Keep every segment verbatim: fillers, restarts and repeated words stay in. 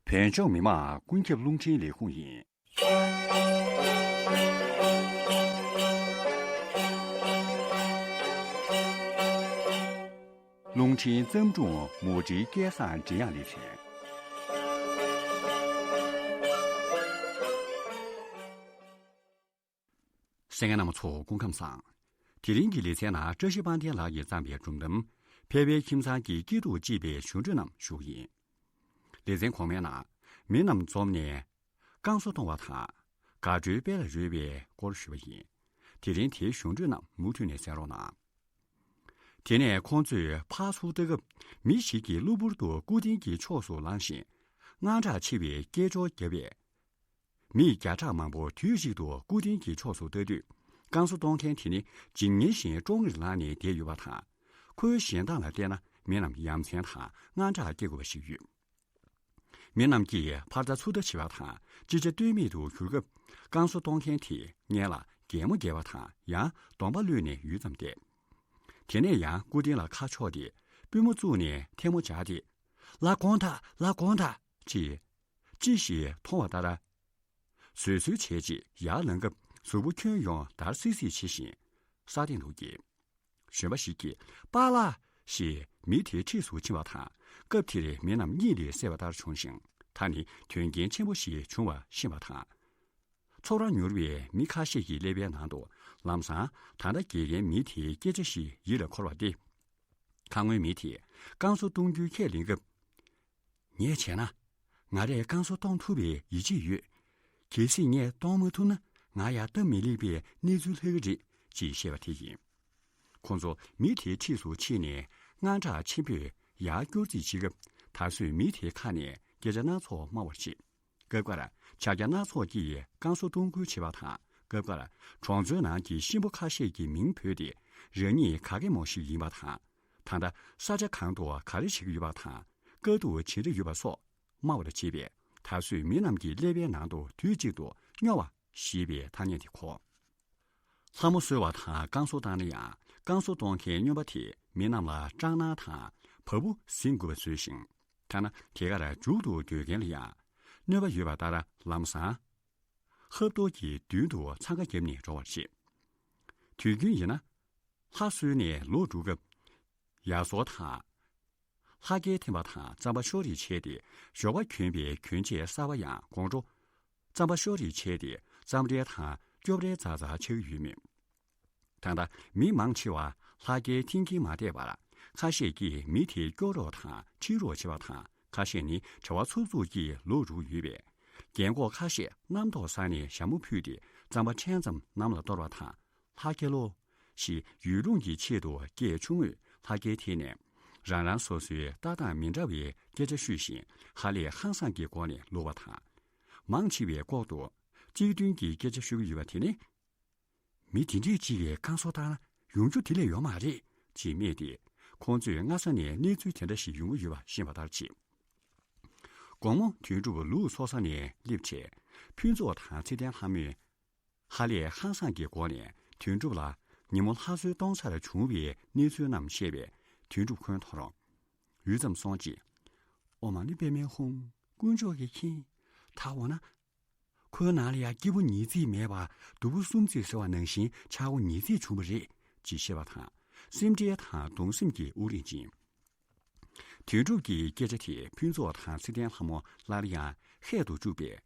བོད་ལྗོངས་མི་དམངས་ཀུན་ཁྱབ་རླུང་འཕྲིན་ལས་ཁུངས་ཡིན། རླུང་འཕྲིན་བརྩམས་སྒྲུང་མུ་འབྲེལ་སྐལ་བཟང་འབྲི་དབྱངས་ལེ་ཚན། གསན་མཁན་རྣམ་པ་ཚོ་སྐུ་ཁམས་བཟང་། དེ་རིང་གི་ལེ་ཚན་ནང་བཀྲ་ཤིས་དཔལ་ལྡན་ལགས་ཀྱིས་བརྩམས་པའི་སྒྲུང་གཏམ། ཕལ་པའི་ཁྱིམ་ཚང་གི་སྐྱིད་སྡུག་ཅེས་པའི་བྱུང་འཕྲོས་རྣམས་ཞུ་གི་ཡིན། ལེ་ཚན་གོང་མའི་ནང་མི་རྣམས་འཛོམས་ནས་བསྐང་གསོ་གཏོང་བ་དང་། དགའ་སྤྲོའི་དཔལ་ལ་རོལ་བའི་སྐོར་ཞུས་པ་ཡིན། དེ་རིང་དེའི་བྱུང་འཕྲོས་རྣམས་མུ་མཐུད་ནས་གསན་རོགས་གནང་། དེ་ནས་ཁོང་ཚོས་ཕར་ཚུར་ལྟ་སྐབས་མི་ཞིག་གིས་གློ་བུར་དུ་སྐུ་རྟེན་གྱི་ཕྱོགས་སུ་ལངས་ཤིང་། དངངས་སྐྲག་ཆེ་བའི་སྐད་ཅོར་བརྒྱབ་པས། མི་བརྒྱ་ཕྲག་མང་པོ་དུས་གཅིག་ཏུ་སྐུ་རྟེན་གྱི་ཕྱོགས་སུ་ལྟ་དུས། བསྐང་གསོ་གཏོང་མཁན་དེ་ནི་ཇི་སྙེད་བཞིན་ཀྲོང་ངེར་ལངས་ནས་བསྡད་ཡོད་པ་དང་། ཁོའི་ཞེད་སྣང་ལ་བལྟས་ན་མི་རྣམས་ཡ་མཚན་དང་དངངས་སྐྲག་སྐྱེ་དགོས་པ་ཞིག་ཡོད། མི་རྣམས་ཀྱིས་ཕར་ལྟ་ཚུར་ལྟ་བྱེད་པ་དང་ཅི་བྱ་གཏོལ་མེད་དུ་གྱུར་སྐབས། བསྐང་གསོ་གཏོང་མཁན་དེས་སྔན་ལ་གད་མོ་བགད་པ་དང་ཡང་གདོང་པ་གློད་ནས་ཡུད་ཙམ་བསྡད། དེ་ནས་ཡང་སྐུ་རྟེན་ལ་ཁ་ཕྱོགས་ཏེ་པུས་མོ་བཙུགས་ནས་ཐལ་མོ་སྦྱར་ཏེ། ལགས་དགོངས་དག་ལགས་དགོངས་དག་ཅེས་ཅི་ཞིག་མཐོང་བ་ལྟར། བཟོད་གསོལ་བྱས་རྗེས་ཡར་ལངས་སྐབས་གཟུགས་པོ་ཁྱོན་ཡོངས་འདར་སིག་སིག་བྱེད་བཞིན་ས་སྟེང་དུ་འགྱེལ། གཞོན་པ་ཞིག་གིས་པཱ་ལགས་ཞེས་མི་དེའི་འཁྲིས་སུ་ཕྱིན་པ་དང་། སྐབས་དེར་མི་རྣམས་གཉིད་ལས་སད་པ་ལྟར་བྱུང་ཞིང་། ད་ནི་དོན་རྐྱེན་ཆེན་པོ་ཞིག་བྱུང་བ་ཤེས་པ་དང་། ཚོར་བ་མྱུར་བའི་མི་ཁ་ཤས་ཀྱི་ཀླད་པའི་ནང་དུ་ལམ་སང་ད་ལྟ་དགེ་རྒན་མི་དེའི་སྐད་ཆ་ཞིག་ཡིད་ལ་འཁོར་བ་སྟེ། ཁ་སྔོན་མི་དེས་བསྐང་གསོ་གཏོང་རྒྱུའི་ཁས་ལེན་སྐབས། ངས་བྱས་ན། ང་རས་བསྐང་གསོ་གཏོང་ཐུབ་པའི་ཡིད་ཆེས་ཡོད། གལ་སྲིད་ངས་གཏོང་མ་ཐུབ་ན་ང་ཡང་སྟབས་མི་ལེགས་པའི་གནས་ཚུལ་ལྷག་གི་རེད་ཅེས་བཤད་པ་དེ་ཡིན། ཁོང་ཚོ་མི་དེའི་འཁྲིས་སུ་ཕྱིན་ནས་དངངས་སྐྲག་ཆེན་པོས་ཡར་སྐྱོར་རྩིས་བྱེད་སྐབས། ད་གཟོད་མི་དེའི་ཁ་ནས་སྐད་ཆ་སྣ་ཚོགས་སྨྲ་བར་བྱེད། སྐབས་འགར་ཕྱག་རྒྱ་སྣ་ཚོགས་ཀྱིས་བསྐང་གསོ་གཏོང་ཁུལ་བྱེད་པ་དང་། སྐབས་འགར་གྲོང་ཚོའི་ནང་གི་གཤིན་པོ་ཁ་ཤས་ཀྱི་མིང་བོས་ཏེ། རང་ཉིད་ག་གེ་མོ་ཞིག་ཡིན་པ་དང་། ད་ལྟ་ས་ཆ་གང་དུ་ག་རེ་བྱེད་ཀྱི་ཡོད་པ་དང་། དཀའ་སྡུག་ཇི་འདྲ་ཡོད་པ་སོགས་སྨྲ་བར་བྱེད་པས། ད་གཟོད་མི་རྣམས་ཀྱི་ཀླད་པའི་ནང་དུ་དུས་གཅིག་ཏུ་སྨྱོ་བ་ཞེས་པའི་ཐ་སྙད་དེ་གོ། ལྷ་མོ་གསོལ་བ་དང་བསྐང་གསོ་བཏང་ན་ཡང་། བསྐང་གསོ་གཏོང་མཁན་སྨྱོན་པ་དེས་མི་རྣམས་ལ་སྐྲག་སྣང་དང་བ་སྤུ་ཟིན་དགོས་པ་བཟོས་ཤིང་། ཐ་ན་དེ་གར་མཇུག་ཏུ་སྡོད་མཁན་ལ་ཡང་གནོད་པ་ཡོད་པ་ལྟར་ལམ་སང་ཧབ་ཐོབ་ཀྱི་མདུན་དུ་འཚང་ཁ་བརྒྱབ་ནས་འགྲོ་བར་བྱེད། དུས་རྒྱུན་ཡིན་ན། ལྷ་གསོལ་ནས་ལོག་འགྲོ་སྐབས། ཡར་སོ་དང་། ལྷ་སྐལ་འཐེན་པ་དང་རྩམ་པ་ཤོ་རེ་བྱས་ཏེ། ཞོགས་པ་གྱོན་པའི་གྱོན་ཆས་གསར་པ་ཡང་དགོང་དྲོ། རྩམ་པ་ཤོ་རེ་བྱས་ཏེ་རྩམ་འབྲས་དང་སྐྱོབ་རའི་ཛ་ཛ་ཆགས་ཀྱི་ཡོད་མོད། ད་ལྟ་མི་མང་ཆེ་བ་ལྷ་སྐལ་འཐེན་གྱིན་མ་བསྡད་པར། ཁ་ཤས་ཀྱིས་མི་དེ་སྐྱོབ་རོགས་དང་ཁྲིད་རོགས་བྱེད་པ་དང་། ཁ་ཤས་ནི་བྱ་བ་འཚུབ་འཚུབ་ཀྱིས་ལོག་འགྲོ་གི་ཡོད་པས། རྒན་གོག་ཁ་ཤས་རྣམ་རྟོག་ཟ་ནས་ཞྭ་མོ་ཕུད་དེ་རྩམ་པ་ཕྲན་ཙམ་གནམ་ལ་གཏོར་བ་དང་། ལྷ་སྐལ་ལོ། ཞེས་ཡུལ་ལུང་གི་ཆེད་དུ་སྐད་ཆུང་ངུས་ལྷ་སྐལ་འཐེན་ནས། རང་རང་སོ་སོའི་ལྟ་སྟངས་མི་འདྲ་བའི་སྐད་ཆ་ཤོད་བཞིན་ཧ་ལས་ཧང་སངས་ཀྱི་སྒོ་ནས་ལོག་པ་དང་། མང་ཆེ་བས་ལྐོག་ཏུ་གཅིག་མཐུན་གྱི་སྐད་ཆ་ཤོད་ཀྱི་ཡོད་པ་དེ་ནི། མི་དེ་འདྲས་གཅིག་གིས་བསྐང་གསོ་བཏང་ན་ཡོང་རྒྱུ་དེ་ལས་ཡོད་མ་རེད་ཅེས་སྨྲས་ཏེ། ཁོང་ཚོས་སྔ་ས་ནས་གནས་ཚུལ་དེ་འདྲ་ཞིག་ཡོང་གི་ཡོད་པ་ཤེས་པ་ལྟར་བྱེད། དགོང་མོ་དོན་གྲུབ་ལུག་འཚོ་ས་ནས་སླེབས་བྱས། ཕུན་ཚོགས་དང་ཚེ་བརྟན་ལྷ་མོས། ཧ་ལས་ཧང་སངས་ཀྱི་སྒོ་ནས་དོན་གྲུབ་ལ་ཉིན་མོ་ལྷ་གསོལ་གཏོང་སར་བྱུང་བའི་གནས་ཚུལ་རྣམས་བཤད་པས། དོན་གྲུབ་ཁོང་ཐོར་ཡུད་ཙམ་སོང་རྗེས། ཨོཾ་མ་ཎི་པདྨེ་ཧཱུྃ། དཀོན་མཆོག་གིས་མཁྱེན། ད་འོ་ན། ཁོའི་ནང་ལ་ཡང་སྐྱེས་བུ་ཉིས་བརྩེགས་མེད་པར་སྡུག་པོ་གསུམ་བརྩེགས་ཟེར་བ་ནང་བཞིན་ཆག་སྒོ་ཉིས་བརྩེགས་བྱུང་བ་རེད་ཅེས་བཤད་པ་དང་། སེམས་ཁྲལ་དང་གདུང་སེམས་ཀྱི་དབུགས་རིང་འབྱིན། དོན་གྲུབ་ཀྱི་སྐད་ཆ་དེས་ཕུན་ཚོགས་དང་ཚེ་བརྟན་ལྷ་མོ་སླར་ཡང་ཧད་དུ་བཅུག་པས།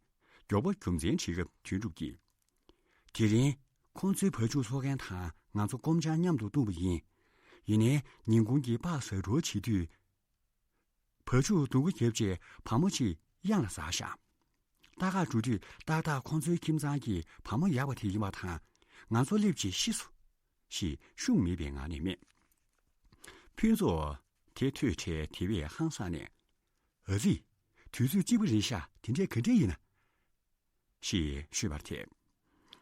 མགྱོགས་པོ་རྒྱུ་མཚན་དྲིས་སྐབས་དོན་གྲུབ་ཀྱིས། དེ་རིང་ཁོང་ཚོའི་བ་ཕྱུགས་འཚོ་མཁན་དང་ང་ཚོ་སྐོམ་ཆང་མཉམ་དུ་བཏུང་བ་ཡིན། ཡིན་ནའི་ཉིན་གུང་གི་སྤགས་ཟ་འགྲོ་བྱེད་དུས། བ་ཕྱུགས་སྡུག་གུ་བརྒྱབ་རྗེས་བ་མོ་གཅིག་གཡང་ལ་ཟགས་ཤག་ལྟ་ག་འགྲོ་དུས་ཏག་ཏག་ཁོང་ཚོའི་ཁྱིམ་ཚང་གི་བ་མོ་ཡག་པ་དེ་ཡིན་པ་དང་། ང་ཚོ་སླེབས་རྗེས་ཤི་སོང་། ཞེས་ཤུགས་མེད་པའི་ངང་ནས་སྨྲས། ཕུན་ཚོགས་དེ་ཐོས་འཕྲལ་དེ་བས་ཧང་སངས་ནས། ཨ་ཙི། དུས་ཚོད་གཅིག་པ་རེད་ཤག་དེ་འདྲས་ག་འདྲས་ཡིན་ན། ཞེས་ཤོད་པར་ཐལ།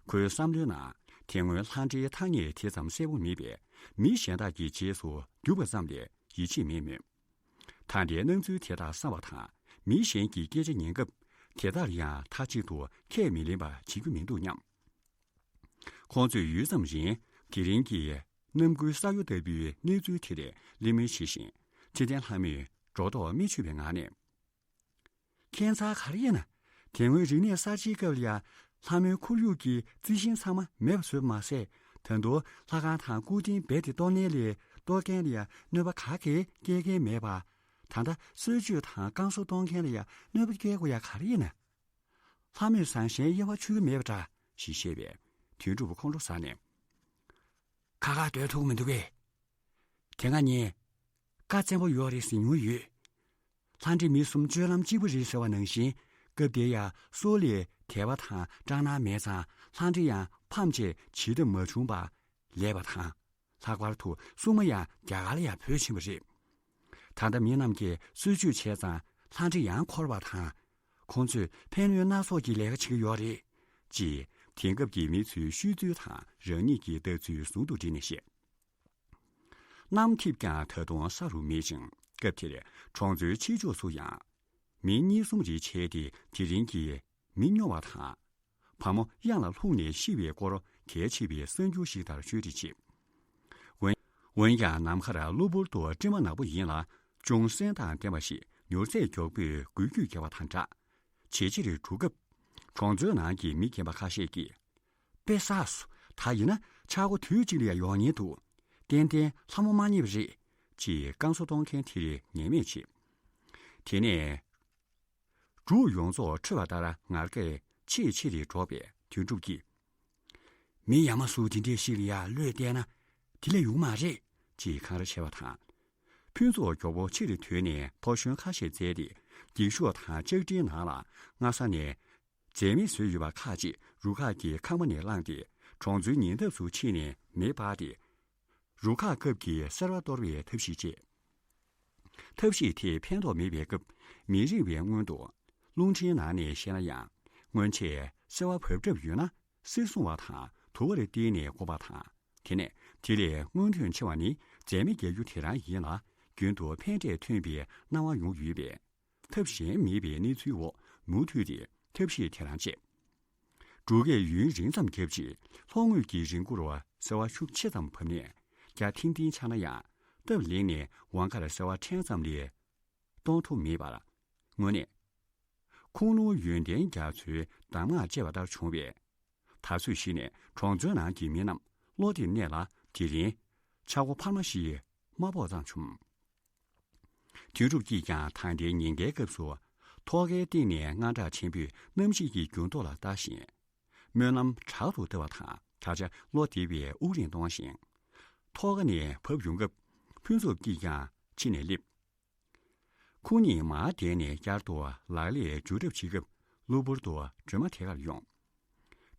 ཁོའི་བསམ་བློའི་ནང་དེ་སྔོན་ལྷ་འདྲེའི་ཐ་སྙད་དེ་ཙམ་གསལ་པོ་མེད་པས། མི་གཞན་དག་གི་རྗེས་སུ་རྒྱུག་པ་ཙམ་ལས་ཡིད་ཆེས་མེད་མོད། ད་ལྟའི་སྣང་ཚུལ་དེ་དག་བསམ་པ་དང་མི་གཞན་གྱི་སྐད་ཆ་ཉན་སྐབས། དེ་དག་ལ་ཡང་མཐའ་གཅིག་ཏུ་ཁས་མི་ལེན་པ་བྱེད་རྒྱུ་མི་འདུག་སྙམ། ཁོང་ཚོས་ཡུད་ཙམ་རིང་དེ་རིང་གི་གནམ་སྒོའི་ས་གཡོ་ལྟ་བུའི་གནས་ཚུལ་དེ་ལ་གླེང་མོལ་བྱེད་བཞིན། ཚེ་བརྟན་ལྷ་མོས་སྒྲོ་འདོགས་མི་ཆོད་པའི་ངང་ནས། ཁྱད་མཚར་ག་རེ་ཡིན་ན། དེ་སྔོན་རིག་གནས་གསར་བརྗེའི་སྐབས་ལ་ཡང་ལྷ་མོའི་ཁོར་ཡུག་གི་རྩི་ཤིང་ཚང་མ་མེད་པ་བཟོས་པ་མ་ཟད། ད་དུང་ལྷ་ཁང་དང་སྐུ་རྟེན་རྦད་དེ་གཏོར་མཁན་ལས་གཏོར་མཁན་ལ་ཡང་གནོད་པ་ག་གེ་སྐྱེལ་མཁན་མེད་པ། ད་ལྟ་གསོལ་མཆོད་དང་བསྐང་གསོ་གཏོང་མཁན་ལ་ཡང་གནོད་པ་སྐྱེལ་དགོས་ཡ་ག་རེ་ཡིན་ན། ལྷ་མོས་བཟང་ཞན་དབྱེ་བ་ཕྱེ་གི་མེད་པ་འདྲ་ཞེས་བཤད་པས། དོན་གྲུབ་ཁོང་ཁྲོ་ཟ་ནས། ཁ་ཁ་སྡོད་ཐུབ་ཀྱི་མི་འདུག་གས། དེ་སྔ་ངས་བཀའ་བཙན་པོ་ཡོད་རེད་ཟེར་མྱོང་ཡོད། ལྷ་འདྲེ་མི་གསུམ་སྤྱོད་ལམ་གཅིག་པ་རེད་ཟེར་བ་ནང་བཞིན། སྐབས་དེར་ཡང་སྲོག་ལ་དད་པ་དང་སྐྲག་སྣང་མེད་ཙང་། ལྷ་འདྲེ་ཡང་ཕམ་བྱས་བྱེད་ཐབས་མ་བྱུང་བར་ལས་པ་དང་། ལྷག་པར་དུ་སྲུང་མ་ཡང་རྒྱ་གར་ལ་ཡང་བྲོས་ཕྱིན་པ་རེད། ད་ལྟ་མི་རྣམས་ཀྱིས་གསོལ་མཆོད་བྱས་ཙང་ལྷ་འདྲེ་ཡང་འཁོར་བ་དང་། ཁོང་ཚོས་ཕན་གནོད་སྣ་ཚོགས་ཀྱི་ལས་ཀ་བྱེད་ཀྱི་ཡོད་རེད། ཅེས་དེང་སྐབས་ཀྱི་མི་ཚོའི་ཤོད་ཚུལ་དང་རང་ཉིད་ཀྱི་ལྟ་ཚུལ་ཟུང་དུ་འབྲེལ་ནས་བཤད། གནམ་འཐིབས་ཀྱང་ད་དུང་ས་རུ་མེད་ཅིང་། སྐབས་དེར་གྲོང་ཚོའི་ཕྱི་ཕྱོགས་སུ་ཡང་མི་གཉིས་གསུམ་རེ་བྱས་ཏེ། དེ་རིང་གི་མི་སྨྱོ་བ་དང་། བ་མོ་གཡང་ལ་ལྷུང་ནས་ཤི་བའི་སྐོར་གལ་ཆེ་བའི་གསར་འགྱུར་ཞིག་ལྟར་བཤད་ཁྲིད་བྱེད། འོན། འོན་ཀྱང་ནམ་མཁར་གློ་བུར་དུ་སྤྲིན་མ་ནག་པོ་ཡིན་ལ། ཅུང་སེམས་དང་ལྡན་པ་ཞིག་མྱུར་ཚད་མགྱོགས་པོས་འགུལ་སྐྱོད་བརྒྱབ་པ་དང་སྦྲགས། ཇེ་ཆེར་འགྲོ་སྐབས། གྲོང་ཚོའི་ནང་གི་མི་རྒན་པ་ཁ་ཤས་ཀྱིས། དཔེ་བསགས་སོ། ད་ཡིན་ན་ཆག་སྒོ་དུས་གཅིག་ལ་ཡང་ཡོང་ཉེན་འདུག། ཏན་ཏན་ལྷ་མོ་མ་རྙེད་པ་རེད། ཅེས་བསྐང་གསོ་གཏོང་མཁན་དེར་ངན་སྨྲས་བྱེད། དེ་ནས། འབྲུག་ཡོངས་རྫོགས་འཕྲོས་པ་ལྟར་ངར་སྐད་ཆེས་ཆེ་རུ་སྒྲོག་པས། དོན་གྲུབ་ཀྱིས། མི་ཡ་མ་ཟུག་དེ་འདྲས་ཤིག་ལ་ཡ་བློས་བཏང་ན་དེ་ལས་ཡོང་མ་རེད། ཅེས་འཁང་ར་བྱས་པ་དང་། ཕུན་ཚོགས་མགྱོགས་པོ་ཕྱིར་ཐོན་ནས་ཕོ་གཞོན་ཁ་ཤས་བཙལ་ཏེ། འགྱིག་ཤོག་དང་ལྕགས་ཀྲིན་ནང་ལ་སྔ་ས་ནས་རྫས་མས་བཟོས་ཡོད་པ་ཁག་ཅིག་རུ་ཁག་གི་ཁང་པ་ནས་བླངས་ཏེ། གྲོང་ཚོའི་ཉེ་འདབས་སུ་ཕྱིན་ནས་མེ་སྤར་ཏེ། རུ་ཁག་སྐབས་ཀྱི་གསར་བ་གཏོར་བའི་ཐབས་ཤེས་བྱས། ཐབས་ཤེས་དེས་ཕན་ཐོགས་མེད་པའི་སྐབས། མེ་རིང་བའི་སྔོན་དུ་རླུང་འཕྲིན་ནང་ནས་བཤད་ན་ཡང་། སྔོན་ཆད་སེར་བ་བབས་གྲབས་ཡོད་ན་གསེར་སྲུང་བ་དང་དུ་བ་ལ་བརྟེན་ནས་བསྐོར་བ་དང་། དེ་ནས་དེ་ལས་སྔོན་ཐོན་ཆེ་བ་ནི་རྫས་མ་རྒྱག་རྒྱུ་དེ་རང་ཡིན་ལ། རྒྱུན་དུ་ཕན་འབྲས་ཐོན་པའི་སྣང་བ་ཡོང་ཡོད་པས། ཐབས་གཞན་མེད་པའི་གནས་ཚུལ་འོག་མུ་མཐུད་དེ་ཐབས་ཤེས་དེ་རང་བྱས། འབྲུག་གས་ཡུན་རིང་ཙམ་བརྒྱབ་རྗེས། ལྷོ་ངོས་ཀྱི་རི་མགོ་རུ་སེར་བ་ཤུགས་ཆེ་ཙམ་བབས་ནས། རྒྱ་ཐིང་ཐིང་ཆགས་ན་ཡང་། སྟབས་ལེགས་ནས་ཝང་ཀར་སེར་བ་ཕྲན་ཙམ་ལས་གཏོང་ཐུབ་མེད་པར། དངོས་གནས། ཁུངས་ལུང་ཡོན་ཏན་རྒྱ་མཚོའི་གདམས་ངག་བཅས་པ་ལྟར་བྱུང་བས། ད་གཟོད་གཞི་ནས་གྲོང་ཚོའི་ནང་གི་མི་རྣམས་གློ་དེར་གནས་ལ། དེ་རིང་ཆག་སྒོ་འཕར་མ་ཞིག་མ་ཕོག་ཙམ་བྱུང་། དོན་གྲུབ་ཀྱིས་ཀྱང་ད་ལྟའི་ཉེན་ཁའི་སྐབས་སུ། ཐོག་ཁའི་སྟེང་ནས་དངངས་སྐྲག་ཆེན་པོས་གནམ་གཤིས་ཀྱི་འགྱུར་ལྡོག་ལ་ལྟ་བཞིན། སྨོན་ལམ་དྲག་ཏུ་བཏབ་པ་དང་། ད་ཆ་གློ་རྡེབ་པའི་དབུགས་རིང་གཏོང་བཞིན། ཐོག་ཁ་ནས་བབས་ཡོང་སྐབས། ཕུན་ཚོགས་ཀྱིས་ཀྱང་ཕྱི་ནས་སླེབས། ཁོ་གཉིས་མར་བསྡད་ནས་བསྐྱར་དུ་ལག་ལེན་འཇུ་གྲབས་བྱེད་སྐབས། གློ་བུར་དུ་སྒྲོལ་མ་དེ་གར་ཡོང་།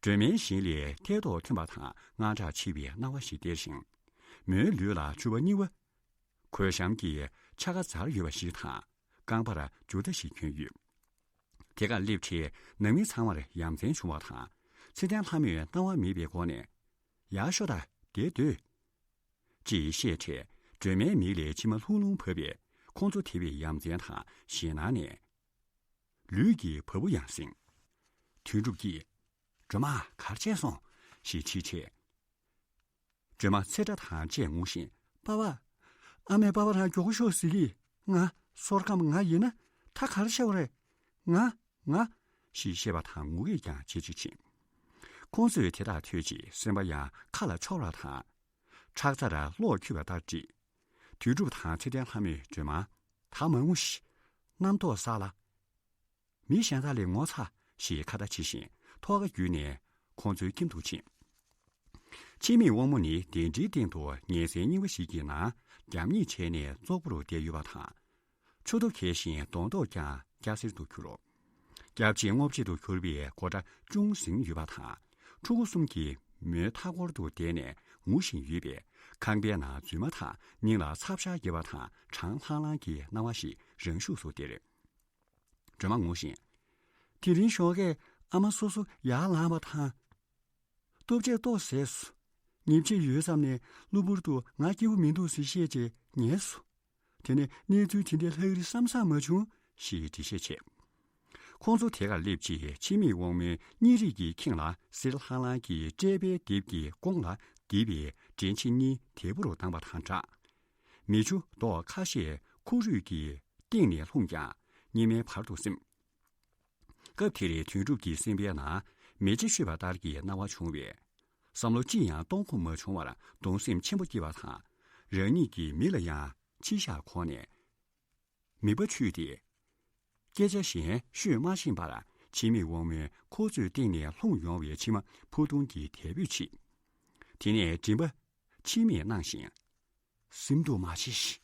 སྒྲོལ་མའི་ཞལ་ལས་ཐལ་ཐོག་ཐོན་པ་དང་དངངས་སྐྲག་ཆེ་བའི་སྣང་བ་ཞིག་སྟེར་ཞིང་། མོའི་ལུས་ལ་ཕྱུ་པ་གཉིས་པ་གོས་ཤམ་གྱི་ཆ་ག་འཛར་ཡོད་པ་ཞིག་དང་། རྐང་པར་རྒྱུ་རྟ་ཞིག་གྱོན་ཡོད། དེ་གར་སླེབས་དུས་ནང་མི་ཚང་མར་ཡ་མཚན་བྱུང་བ་དང་། ཚེ་བརྟན་ལྷ་མོས་སྣང་བ་མེད་པའི་སྒོ་ནས། ཡར་ཤོག་དང་དེར་སྡོད། ཅེས་བཤད་འཕྲལ། སྒྲོལ་མའི་མིག་ལས་མཆི་མ་ལྷུང་ལྷུང་བབས་པས། ཁོང་ཚོ་དེ་བས་ཡ་མཚན་དང་ཞེད་སྣང་ནས། ལུས་ཀྱི་བ་སྤུ་ཡང་ཟིང་། དོན་གྲུབ་ཀྱིས། སྒྲོལ་མ་གར་བྱས་སོང་། ཞེས་དྲིས་བྱས། སྒྲོལ་མ་ཚེ་སྒྲ་དང་བཅས་ངུ་བཞིན། པ་ཕ། ཨ་མས་པ་ཕ་རང་མགྱོགས་པོ་ཤོག་ཟེར་གི། ང་། སོར་ཁམས་ང་ཡིན་ན་ད་གར་བྱས་པ་རེད། ང་། ང་། ཞེས་བཤད་པ་དང་ངུ་སྐད་ཀྱང་ཇེ་ཆེར་ཕྱིན། ཁོང་ཚོས་དེ་དག་ཐོས་རྗེས་སེམས་པ་ཡང་ཁ་ལ་ཕྱོགས་པ་དང་། ཁྲག་རྩར་གློག་འཁྱུད་པ་ལྟར་བསྒྲིགས། དོན་གྲུབ་དང་ཚེ་བརྟན་ལྷ་མོས་སྒྲོལ་མ། ད་མ་ངུ་ཤིག། རྣམ་རྟོག་བསལ་ལ། མི་གཞན་དག་ལས་ངོ་ཚ། ཞེས་ཁ་བརྡ་བྱེད་བཞིན་ཐོག་ཁ་བརྒྱུད་ནས་ཁོང་ཚོའི་ཁྱིམ་དུ་ཕྱིན། འཆི་མེད་དབང་མོ་ནི་གདན་ཁྲིའི་སྟེང་དུ་ཉལ་སའི་རྙིང་པ་ཞིག་གི་ནང་རྒྱབ་གཉིད་བྱས་ནས་ཙོག་པུར་བསྡད་ཡོད་པ་དང་། མཆུ་ཏོ་གས་ཤིང་གདོང་མདོག་ཀྱང་སྐྱ་སེར་དུ་གྱུར། སྐྱབས་རྗེས་སྔོ་སྐྱེས་དུ་གྱུར་པའི་མགོ་སྐྲ་ཅུང་ཟིང་ཡོད་པ་དང་། ཕྲུ་གུ་གསུམ་གྱིས་མོའི་མཐའ་འཁོར་དུ་བསྡད་ནས་ངུ་བཞིན་ཡོད་པས། ཁང་པའི་ནང་འཛུལ་མ་ཐག་སྙིང་ལ་ཚབ་ཤ་རྒྱས་པ་དང་གྲང་ལྷང་ལྷང་གི་སྣང་བ་ཞིག་རང་ཤུགས་སུ་སྟེར། སྒྲོལ་མ་ངུ་བཞིན། དེ་རིང་ཞོགས་ཀས་ཨ་མ་སོ་སོ་ཡར་ལངས་པ་དང་། ལྟོ་ཆས་ལྟོགས་ཟས་སོ། ཉིབ་ཆས་ཡོད་ཙམ་ནས་གློ་བུར་དུ་ང་སྐྱིད་པོ་མི་འདུག་ཟེར་བཤད་རྗེས་ཉལ་སོང་། དེ་ནས་གནས་ཚུལ་དེ་འདྲའི་ལྷག་རེ་བསམ་བསམ་མ་བྱུང་ཞེས་འགྲེལ་བཤད་བྱས། ཁོང་ཚོ་དེ་གར་སླེབས་རྗེས་འཆི་མེད་དབང་མོའི་གཉིད་རིས་ཀྱི་ཁེངས་ལ་སེར་ལྷང་ལྷང་གི་ཊའི་པའི་ལྡེབས་ཀྱི་ཀོང་ལ་བརྡིབས་པའི་འདྲེན་ཕྱེ་གཉིས་དལ་བུར་བཏང་བ་དང་སྦྲགས། མེ་ཆུ་མདོག་ཁ་ཤས་ཁུ་རུས་ཀྱི་སྟེང་ནས་ལྷུང་ཀྱང་གཉིད་མལ་བར་དུ་སིམ། སྐབས་དེར་དོན་གྲུབ་ཀྱི་སེམས་པའི་ནང་མེ་ལྕེ་ཤོད་པ་ལྟར་གྱི་སྣང་བ་བྱུང་བས། བསམ་བློ་ཅི་ཡང་གཏོང་ཁོམ་མ་བྱུང་བར་གདུང་སེམས་ཆེན་པོ་སྐྱེས་པ་དང་། རང་ཉིད་ཀྱིས་མི་ལ་ཡང་ཕྱི་བཤགས་ཁོང་ནས། མིད་པ་ཆུད་དེ། སྐད་ཆ་གཞན་ཤོད་མ་ཤེས་པར་འཆི་མེད་དབང་མོས་ཁོ་ཚོའི་སྟེང་ནས་ལྷུང་ཡོང་བའི་མཆིལ་མ་ཕུ་ཐུང་གིས་དལ་བུས་ཕྱིས། དེ་ནས་མགྲིན་པ་མཆི་མས་བརྣངས་ཤིང་། སེམས་སྡུག་མ་བྱེད་ཤིག་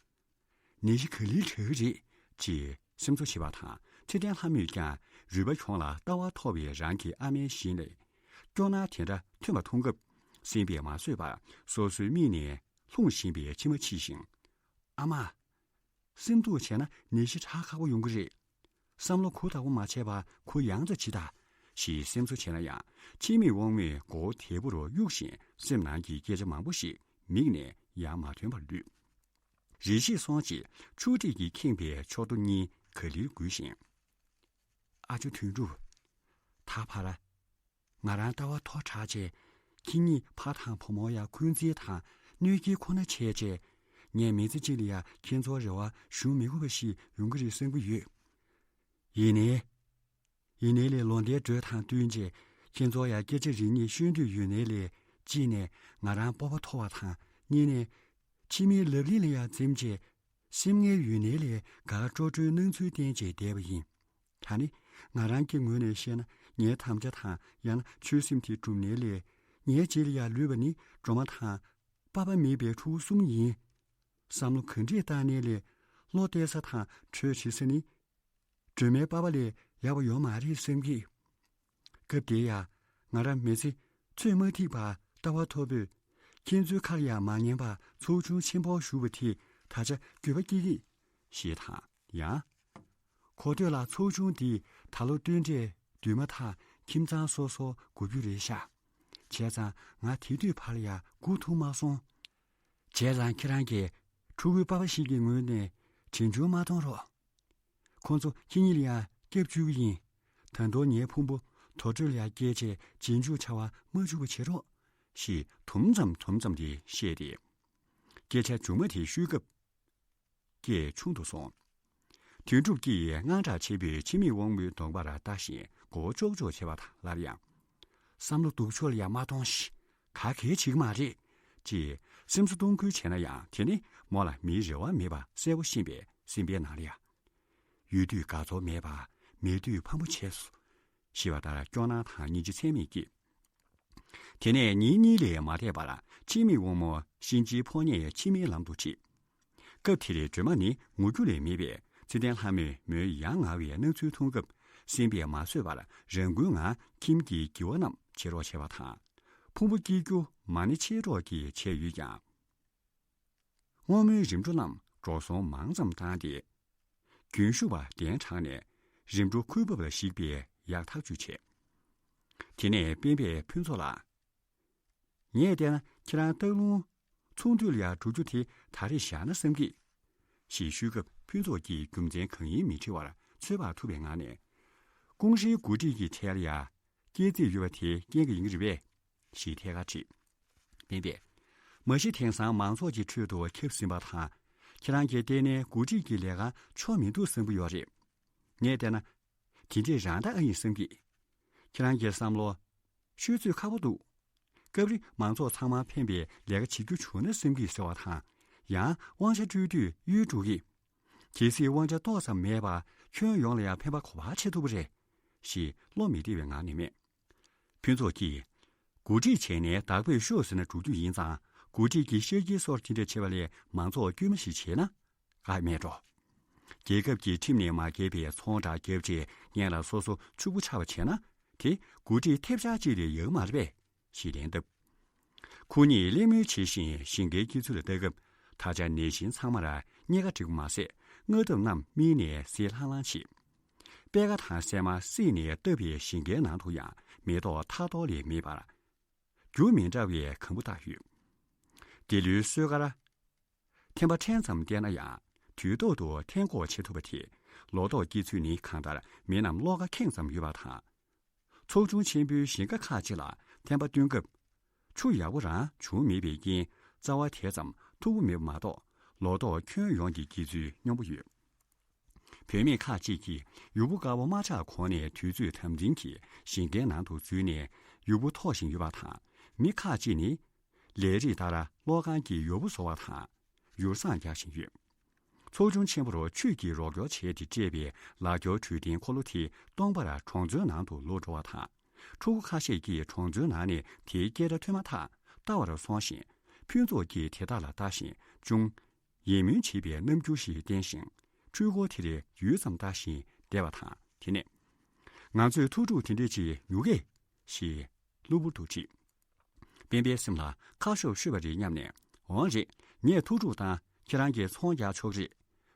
ནད་གཞི་ག་ལེར་དྲག་གི་རེད། ཅེས་སེམས་གསོ་བྱེད་པ་དང་། ཚེ་བརྟན་ལྷ་མོས་ཀྱང་རུས་པ་གྱོན་ལ་ལྟ་བ་མཐོ་བའི་རང་གི་ཨ་མའི་ཞལ་ནས་སྐྱོ་སྣང་དེ་འདྲ་ཐོན་པ་མཐོང་སྐབས། སེམས་པས་མ་བཟོད་པར་སོ་སོའི་མིག་ནས་ལྷུང་བཞིན་པའི་མཆི་མ་ཕྱིས་ཤིང་། ཨ་མ། སེམས་སྡུག་བྱས་ན་ནད་གཞི་དྲག་ཁག་པོ་ཡོང་གི་རེད། བསམ་བློ་གུ་དག་པོ་མ་བྱས་པར་གུ་ཡངས་ཙམ་བྱེད་དང་། ཞེས་སེམས་གསོ་བྱས་ན་ཡང་། འཆི་མེད་དབང་མོས་མགོ་བོ་དལ་བུར་གཡུག་བཞིན་སེམས་ནང་གི་སྐད་ཆ་མང་པོ་ཞིག་མིག་ནས་ཡང་མ་ཐོན་པར་ལུས། རེ་ཞིག་སོང་རྗེས་ཆུ་ཐིགས་ཀྱིས་ཁེངས་པའི་ཕྱོགས་མདོག་གཉིས་ག་ལེར་འགུལ་ཞིང་། ཨ་ཅོ་དོན་གྲུབ། ད་བར། ང་རང་ལྟ་བ་མཐོ་དྲགས་བྱས། ཁྱེད་གཉིས་ཕ་དང་བུ་མོ་ཡ་འཁོན་འཛིན་དང་གནོད་སྐྱེལ་ཁོ་ན་བྱས་བྱས། ངས་མི་ཚེ་གཅིག་ལ་ཡ་ཁྱེད་ཚོའི་རེ་བ་ཞུ་མི་དགོས་པ་ཞིག་ཡོང་གི་རེད་བསམ་གྱི་ཡོད། ཡིན་ནའི། ཡིན་ནའི་ལས་ལོ་ཟླའི་འགྲོས་དང་བསྟུན་བྱས། ཁྱེད་ཚོ་ཡ་སྐད་ཆ་རེ་གཉིས་ཤོད་འདོད་ཡོད་ནའི་ལས། གཅིག་ནས་ང་རང་སྤོབས་པ་མཐོ་བ་དང་། གཉིས་ནས། ཕྱི་མིའི་ལབ་གླེང་ལ་ཡ་འཛེམ་བྱས། སེམས་ངལ་ཡོད་ནའི་ལས་ག་ལ་སྤྲོ་སྤྲོའི་སྣང་ཚུལ་བསྟན་བྱས་བསྡད་པ་ཡིན། ད་ནི་ང་རང་གི་ངོས་ནས་བཤད་ན། ངའི་དམ་བཅའ་དང་ཡང་ན་ཆོད་སེམས་དེ་བསྒྲུབས་ནའི་ལས། ངའི་རྗེས་ལ་ཡ་ལུས་པ་ནི་སྒྲོལ་མ་དང་། པ་ཕ་མེད་པའི་ཕྲུ་གུ་གསུམ་ཡིན། བསམ་བློ་ག་འདྲས་བཏང་ནའི་ལས། བློ་གཏད་ས་དང་གྲོས་བྱེད་ས་ནི། སྒྲོལ་མའི་པ་ཕ་ལས་ཡག་པ་ཡོད་མ་རེད་བསམ་གི། སྐབས་དེ་ཡ། ང་རང་མི་ཚེ་ཚོད་མ་ཐིག་པར་ལྟ་བ་མཐོ་པོས། ཁྱེད་ཚོའི་ཁ་ལ་ཡ་མ་ཉན་པར་ཚོགས་ཆུང་ཆེན་པོར་ཞུགས་པ་དེས་ད་ཆ་འགྱོད་པ་སྐྱེ་གི། ཞེས་དང་ཡང་། གོ་ཐོས་ལ་ཚོགས་ཆུང་འདིས་ད་ལོ་སྟོན་འབྲས་བསྡུས་མ་ཐག་ཁྱིམ་ཚང་སོ་སོར་བགོ་རྒྱུ་རེད་ཤག་བྱས་ཙང་ང་དེ་དུས་ཕར་ལ་ཡ་སྒུག་ཐུབ་མ་སོང་། བྱས་ཙང་ཁྱེད་རང་གིས་ཕྲུ་གུའི་པ་ཕ་ཞིག་གི་ངོས་ནས་དྲིན་ཆུང་མ་གཏོང་རོགས། ཁོང་ཚོ་ཁྱེད་གཉིས་ལ་ཡ་སྐྱབས་བཅོལ་གྱི་ཡིན། ད་དུང་ངའི་ཕུང་པོ་དུར་ཁྲོད་ལ་ཡ་བསྐྱལ་བྱས་རྗེས་འཇུག་བྱ་བ་མ་འཇུག་པ་བྱེད་རོགས། ཞེས་དུམ་ཙམ་དུམ་ཙམ་དེ་བཤད་དེ། སྐད་ཆ་མཇུག་མ་དེ་ཤོད་སྐབས། སྐད་ཆུང་དུ་སོང་། དོན་གྲུབ་ཀྱིས་དངངས་སྐྲག་ཆེན་པོས་འཆི་མེད་དབང་མོའི་གདོང་པར་ལྟ་བཞིན་མགོ་བོ་ཅོག་ཅོག་བྱེད་པ་དང་སླར་ཡང་། བསམ་བློ་སྡུག་ཕྱོགས་ལ་ཡང་མ་གཏོང་ཞིག་ག་གེ་བྱེད་ཀྱི་མ་རེད། ཅེས་སེམས་གསོ་གཏོང་ཁུལ་བྱས་ན་ཡང་། དེ་ནི་མོ་ལ་མིའི་རེ་བ་མེད་པ་གསལ་པོ་ཤེས་པའི་སེམས་པའི་ནང་ལ་ཡང་། ཡོད་དུས་དགའ་ཚོར་མེད་པ། མེད་དུས་ཕངས་པོ་བྱས་སོ། ཞེས་པ་ལྟར་སྐྱོ་སྣང་དང་སྙིང་རྗེ་ཚད་མེད་སྐྱེས། དེ་ནས་ཉིན་གཉིས་ལས་མ་འདས་པར་འཆི་མེད་དབང་མོ་གཤིན་རྗེའི་ཕོ་ཉས་འཆི་མེད་ལམ་དུ་ཁྲིད། སྐབས་དེར་སྒྲོལ་མ་ནི་ངུ་རྒྱུ་ལས་མེད་པས། ཚེ་བརྟན་ལྷ་མོས་མོའི་ཡ་ང་བའི་སྣང་ཚུལ་མཐོང་སྐབས། སེམས་པས་མ་བཟོད་པར་རང་འགུལ་ངང་ཁྱིམ་གྱི་བགྱི་བ་རྣམས་བྱེད་རོགས་བྱས་པ་དང་། ཕུང་པོ་བསྐྱེད་རྒྱུ་མ་ཎི་ཆེ་གྲོགས་ཀྱིས་བྱས་ཡོད་ཀྱང་། སྔོན་མོའི་རིམ་གྲོ་རྣམས་འགྲོ་སོང་མང་ཙམ་བཏང་སྟེ། རྒྱུན་ཞུགས་པ་གདན་དྲངས་ནས་རིམ་གྲོ་ཁུར་བབས་ལ་གཞིགས་པའི་ཡག་ཐག་ཆོད་བྱས། དེ་ནས་སྤེན་པས་ཕུན་ཚོགས་ལ། ངས་བལྟས་ན་ཁྱེད་རང་སྟག་ལུང་ཚོང་འདུས་ལ་ཡར་འགྲོ་རྒྱུ་དེ་ད་རེས་བཞག་ན་བསམ་གི། ཞེས་ཞུས་སྐབས་ཕུན་ཚོགས་ཀྱིས་རྒྱུ་མཚན་གང་ཡིན་མི་དྲི་བར་ཚོད་དཔག་ཐུབ་པའི་ངང་ནས། ཀུང་ཧྲེའི་འགོ་ཁྲིད་ཀྱི་གྲས་ལ་ཡ། སྐྱེས་རྩིས་ཡོད་པ་དེ་རྐྱེན་གྱིས་ཡིན་གྱི་རེད་པས། ཞེས་ཐད་ཀར་དྲིས། སྤེན་པས། མ་གཞི་དེང་སང་མང་ཚོགས་ཀྱི་ཁྲོད་དུ་ཁྱབ་ཟིན་པ་དང་། ཁྱེད་རང་གིས་བལྟས་ནས་འགོ་ཁྲིད་ཀྱི་ལས་ཀ་ཆོག་མི་འདུག་བསམ་གྱི་ཡོད་རེད། ངས་བལྟས་ན། དེ་འདྲས་རང་ལྟ་ཨ་ཡིན་བསམ་གི། ཁྱེད་རང་གི་བསམ་བློ། ཤོད་ཚོད་ཁག་པོ་འདུག་སྐབས་རེ་མང་ཚོགས་ཚང་མ་ཕན་པའི་ལས་ཀ་བྱེད་རྒྱུ་བྱུང་ན་བསམ་གི་ཟེར་བ་དང་། ཡང་དབང་ཆ་སྤྲོད་དུས་གཡོལ་འགྲོ་གི། གལ་སྲིད་དབང་ཆ་ཏོག་ཙམ་མེད་པར་ཁྱོན་ཡོངས་ལ་ཡང་ཕན་པ་ག་པར་བྱེད་ཐུབ་པ་རེད། ཞེས་བློ་མི་བདེ་བའི་ངང་ནས་སྨྲས། ཕུན་ཚོགས་ཀྱིས། འགོ་ཁྲིད་བྱས་ནས་བདག་པོས་ཤོག་ཟེར་ན་འགྲོ་རྒྱུ་ཡིན་ཙང་། འགོ་ཁྲིད་ཀྱིས་ཤར་སྐྱིད་སོར་དེ་འདྲ་བྱེད་པ་ལས་མང་ཚོགས་དཀྱུས་མ་ཞིག་བྱས་ན། དགའ་མེད་འགྲོ། རྒྱལ་ཁབ་ཀྱི་ཁྲིམས་ནས་མ་འགལ་བའི་ཚོང་བསྒྲགས་བརྒྱབ་རྗེས་སྔོན་ལ་སོ་སོ་ཕྱུག་པོ་ཆགས་པ་བྱས་ན། དེ་འགོ་ཁྲིད་ཐེབས་ཆག་ཅིག་ལས་ཡག་མ་རེད་པས། ཞེས་ལན་བཏབ། ཁོ་གཉིས་གླེང་མོལ་བྱེད་བཞིན་ཞིང་ཁའི་སྐྱེ་ཚུལ་ལ་ལྟ་སྐབས། ད་ཆ་ནད་གཞི་ཚང་མར་རྙེད་དཀའ་འགྲིག་པ་མ་ཟད། མངའ་འདབས་རྣམས་སྨིན་ནས་སེར་ལྷང་ལྷང་བྱེད། པད་ཁ་དང་སྲན་མ་བསྲེས་ནས་བཏབ་པའི་ཞིང་ཁའི་ནང་དུ་ཡང་མེ་ཏོག་ཐག་ཐོག་ལས་མེད་པར། རྒྱུ་མི་འདྲ་བའི་གང་བུ་བཏགས་ཡོད། འདི་ལོའི་སོས་ཀར། ཐན་པ་ཕྲན་ཙམ་བསྟན་ན་ཡང་། དུས་ཐོག་ཏུ་ཐན་འགོག་བྱེད་ཐུབ་པ་དེས། ལོ་ཏོག་སྐྱེ་ཚུལ་ནི་གང་ལྟར་མི་རྣམས་བློ་ཁ་ཁེངས་ཙམ་ཡོད་པ་དང་། ཚོགས་ཆུང་ཆེན་པོའི་ཞིང་ཁ་ཁག་ཅིག་ལ་ཐན་པ་བཏོན་སྐབས། ཆུ་ཡག་པོ་རང་བྱུང་མེད་པའི་རྐྱེན། རྩ་བ་དེ་ཙམ་མཐུག་པོ་མེད་པ་མ་གཏོགས། ལོ་ཏོག་ཁྱོན་ཡོངས་ཀྱི་སྐྱེ་ཚུལ་སྙོམས་པོ་ཡོད། བུད་མེད་ཁག་ཅིག་གིས་ཡུ་བུ་དཀར་པོ་མ་ཆགས་གོང་ནས་དུས་ཚོད་དམ་འཛིན་གྱིས་ཞིང་ཁའི་ནང་དུ་འཛུལ་ནས་ཡུ་བུ་འཐོག་བཞིན་ཡོད་པ་དང་། མི་ཁག་ཅིག་ནི་ལས་རིགས་ལྟར་གློག་ཁང་གི་ཡུ་བུ་བཟོ་བ་དང་ཡུར་སངས་རྒྱག་བཞིན་ཡོད། ཚོགས་ཆུང་ཆེན་པོར་ཆུས་ཀྱིས་རོགས་སྐྱོར་བྱས་ཏེ་སྤྲད་པའི་ལག་སྐྱོར་འཕྲོད་བསྟེན་འཁོར་ལོ་དེ་སྟོང་པར་གྲོང་ཚོའི་ནང་དུ་ལོག་འགྲོ་བ་དང་། ཕྲུ་གུ་ཁ་ཤས་ཀྱིས་གྲོང་ཚོའི་ནང་ནས་དེའི་སྐད་སྒྲ་ཐོས་མ་ཐག་ལྟ་བར་སོང་ཞིང་། ཕུན་ཚོགས་ཀྱིས་དེ་དག་ལ་ལྟ་བཞིན་ཅུང་ཡིད་སྨོན་བྱེད་པའི་རྣམ་འགྱུར་ཞིག་བསྟན་ཞིང་། འཕྲུལ་འཁོར་དེར་ཡུད་ཙམ་ལྟ་བཞིན་བསྡད་པ་དང་། དེ་ནས། ང་ཚོས་ཐུགས་སྒྲུབ་དེ་འདྲས་ཅིག་ཉོ་གས་ཞེས་གློ་བུར་དུ་དྲིས། སྤེན་པའི་སེམས་ལ་ཁ་ཤོབ་ཤོད་པ་རེད་སྙམ་ནས། འོང་རེད། ངས་ཐུགས་སྒྲུབ་བཏང་། ཁྱེད་རང་གིས་ཚོང་རྒྱག་ཆོག་རེད།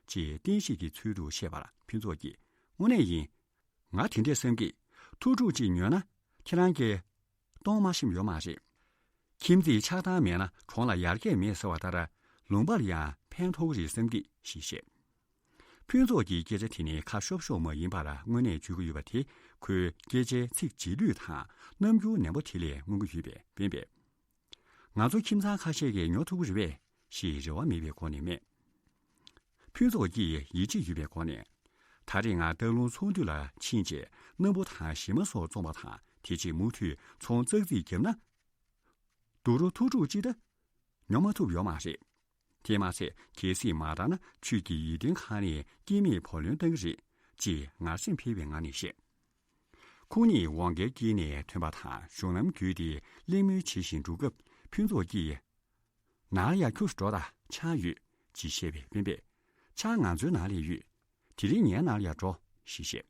ཅེས་བསྟན་བཤིག་གི་ཚུལ་དུ་བཤད་པར་ཕུན་ཚོགས་ཀྱིས། དངོས་གནས་ཡིན། ང་དེ་འདྲས་བསམ་གི། ཐུགས་སྒྲུབ་ཅིག་ཉོས་ན་ཁྱེད་རང་གིས་གཏོང་མ་ཤེས་ཡོད་མ་རེད། ཁྱིམ་མཚེས་ཆགས་སྡང་མེད་ན་གྲོང་ལ་ཡར་རྒྱས་མེད་ཟེར་བ་ལྟར། ལུང་པར་ཡང་ཕན་ཐོགས་རེད་བསམ་གི་ཞེས་བཤད། ཕུན་ཚོགས་ཀྱི་སྐད་ཆ་དེ་ནི་ཁ་ཤོབ་ཤོབ་མ་ཡིན་པར་དངོས་གནས་བརྗོད་ཀྱི་ཡོད་པ་དེ། ཁོའི་སྐད་ཆའི་ཚིག་རྗེས་ལུས་དང་རྣམ་འགྱུར་ནན་པོ་དེ་ལས་མངོན་གྱི་ཡོད་པས། སྤེན་པས། ང་ཚོ་ཁྱིམ་ཚང་ཁ་ཤས་ཀྱིས་ཉོ་ཐུབ་ཀྱི་རེད་པས་ཞེས་རེ་བ་མེད་པའི་སྒོ་ནས་སྨྲས། ཕུན་ཚོགས་ཀྱིས་ཡིད་ཆེས་ཡོད་པའི་སྒོ་ནས། ད་རེས་ང་སྟག་ལུང་ཚོང་འདུས་ལ་ཕྱིན་རྗེས་སྣམ་བུ་དང་གཞས་མ་སོགས་བཙོང་བ་དང་། དེ་རྗེས་མུ་མཐུད་ཚོང་ཙག་ཙིག་བརྒྱབ་ན། སྡུག་རུ་ཐུགས་སྒྲུབ་ཅིག་ད་ཉོ་མ་ཐུབ་ཡོད་མ་རེད། དེ་མ་ཚད་གལ་སྲིད་མ་འདང་ན་ཆུས་ཀྱི་ཡིད་རྟོན་ཁང་ནས་སྐྱེ་དམན་བུ་ལོན་གཏང་གི་རེད། ཅེས་ངར་སེམས་འཕེལ་བའི་ངང་ནས་བཤད། ཁོང་གཉིས་དབང་རྒྱལ་དཀྱིལ་ནས་ཐོན་པ་དང་གཞུང་ལམ་བརྒྱུད་དེ་གླེང་མོལ་བྱེད་བཞིན་འགྲོ་སྐབས། ཕུན་ཚོགས་ཀྱིས། ནང་ལ་ཡར་ཁྱུག་འགྲོ་དང་། ཆང་ཡོད། ཅེས་བཤད་པས། སྤེན་པས། ཆང་ང་ཚོའི་ནང་ལ་ཡོད། དེ་རིང་ངའི་ནང་ལ་ཡར་འགྲོ་ཞེས་བཤད།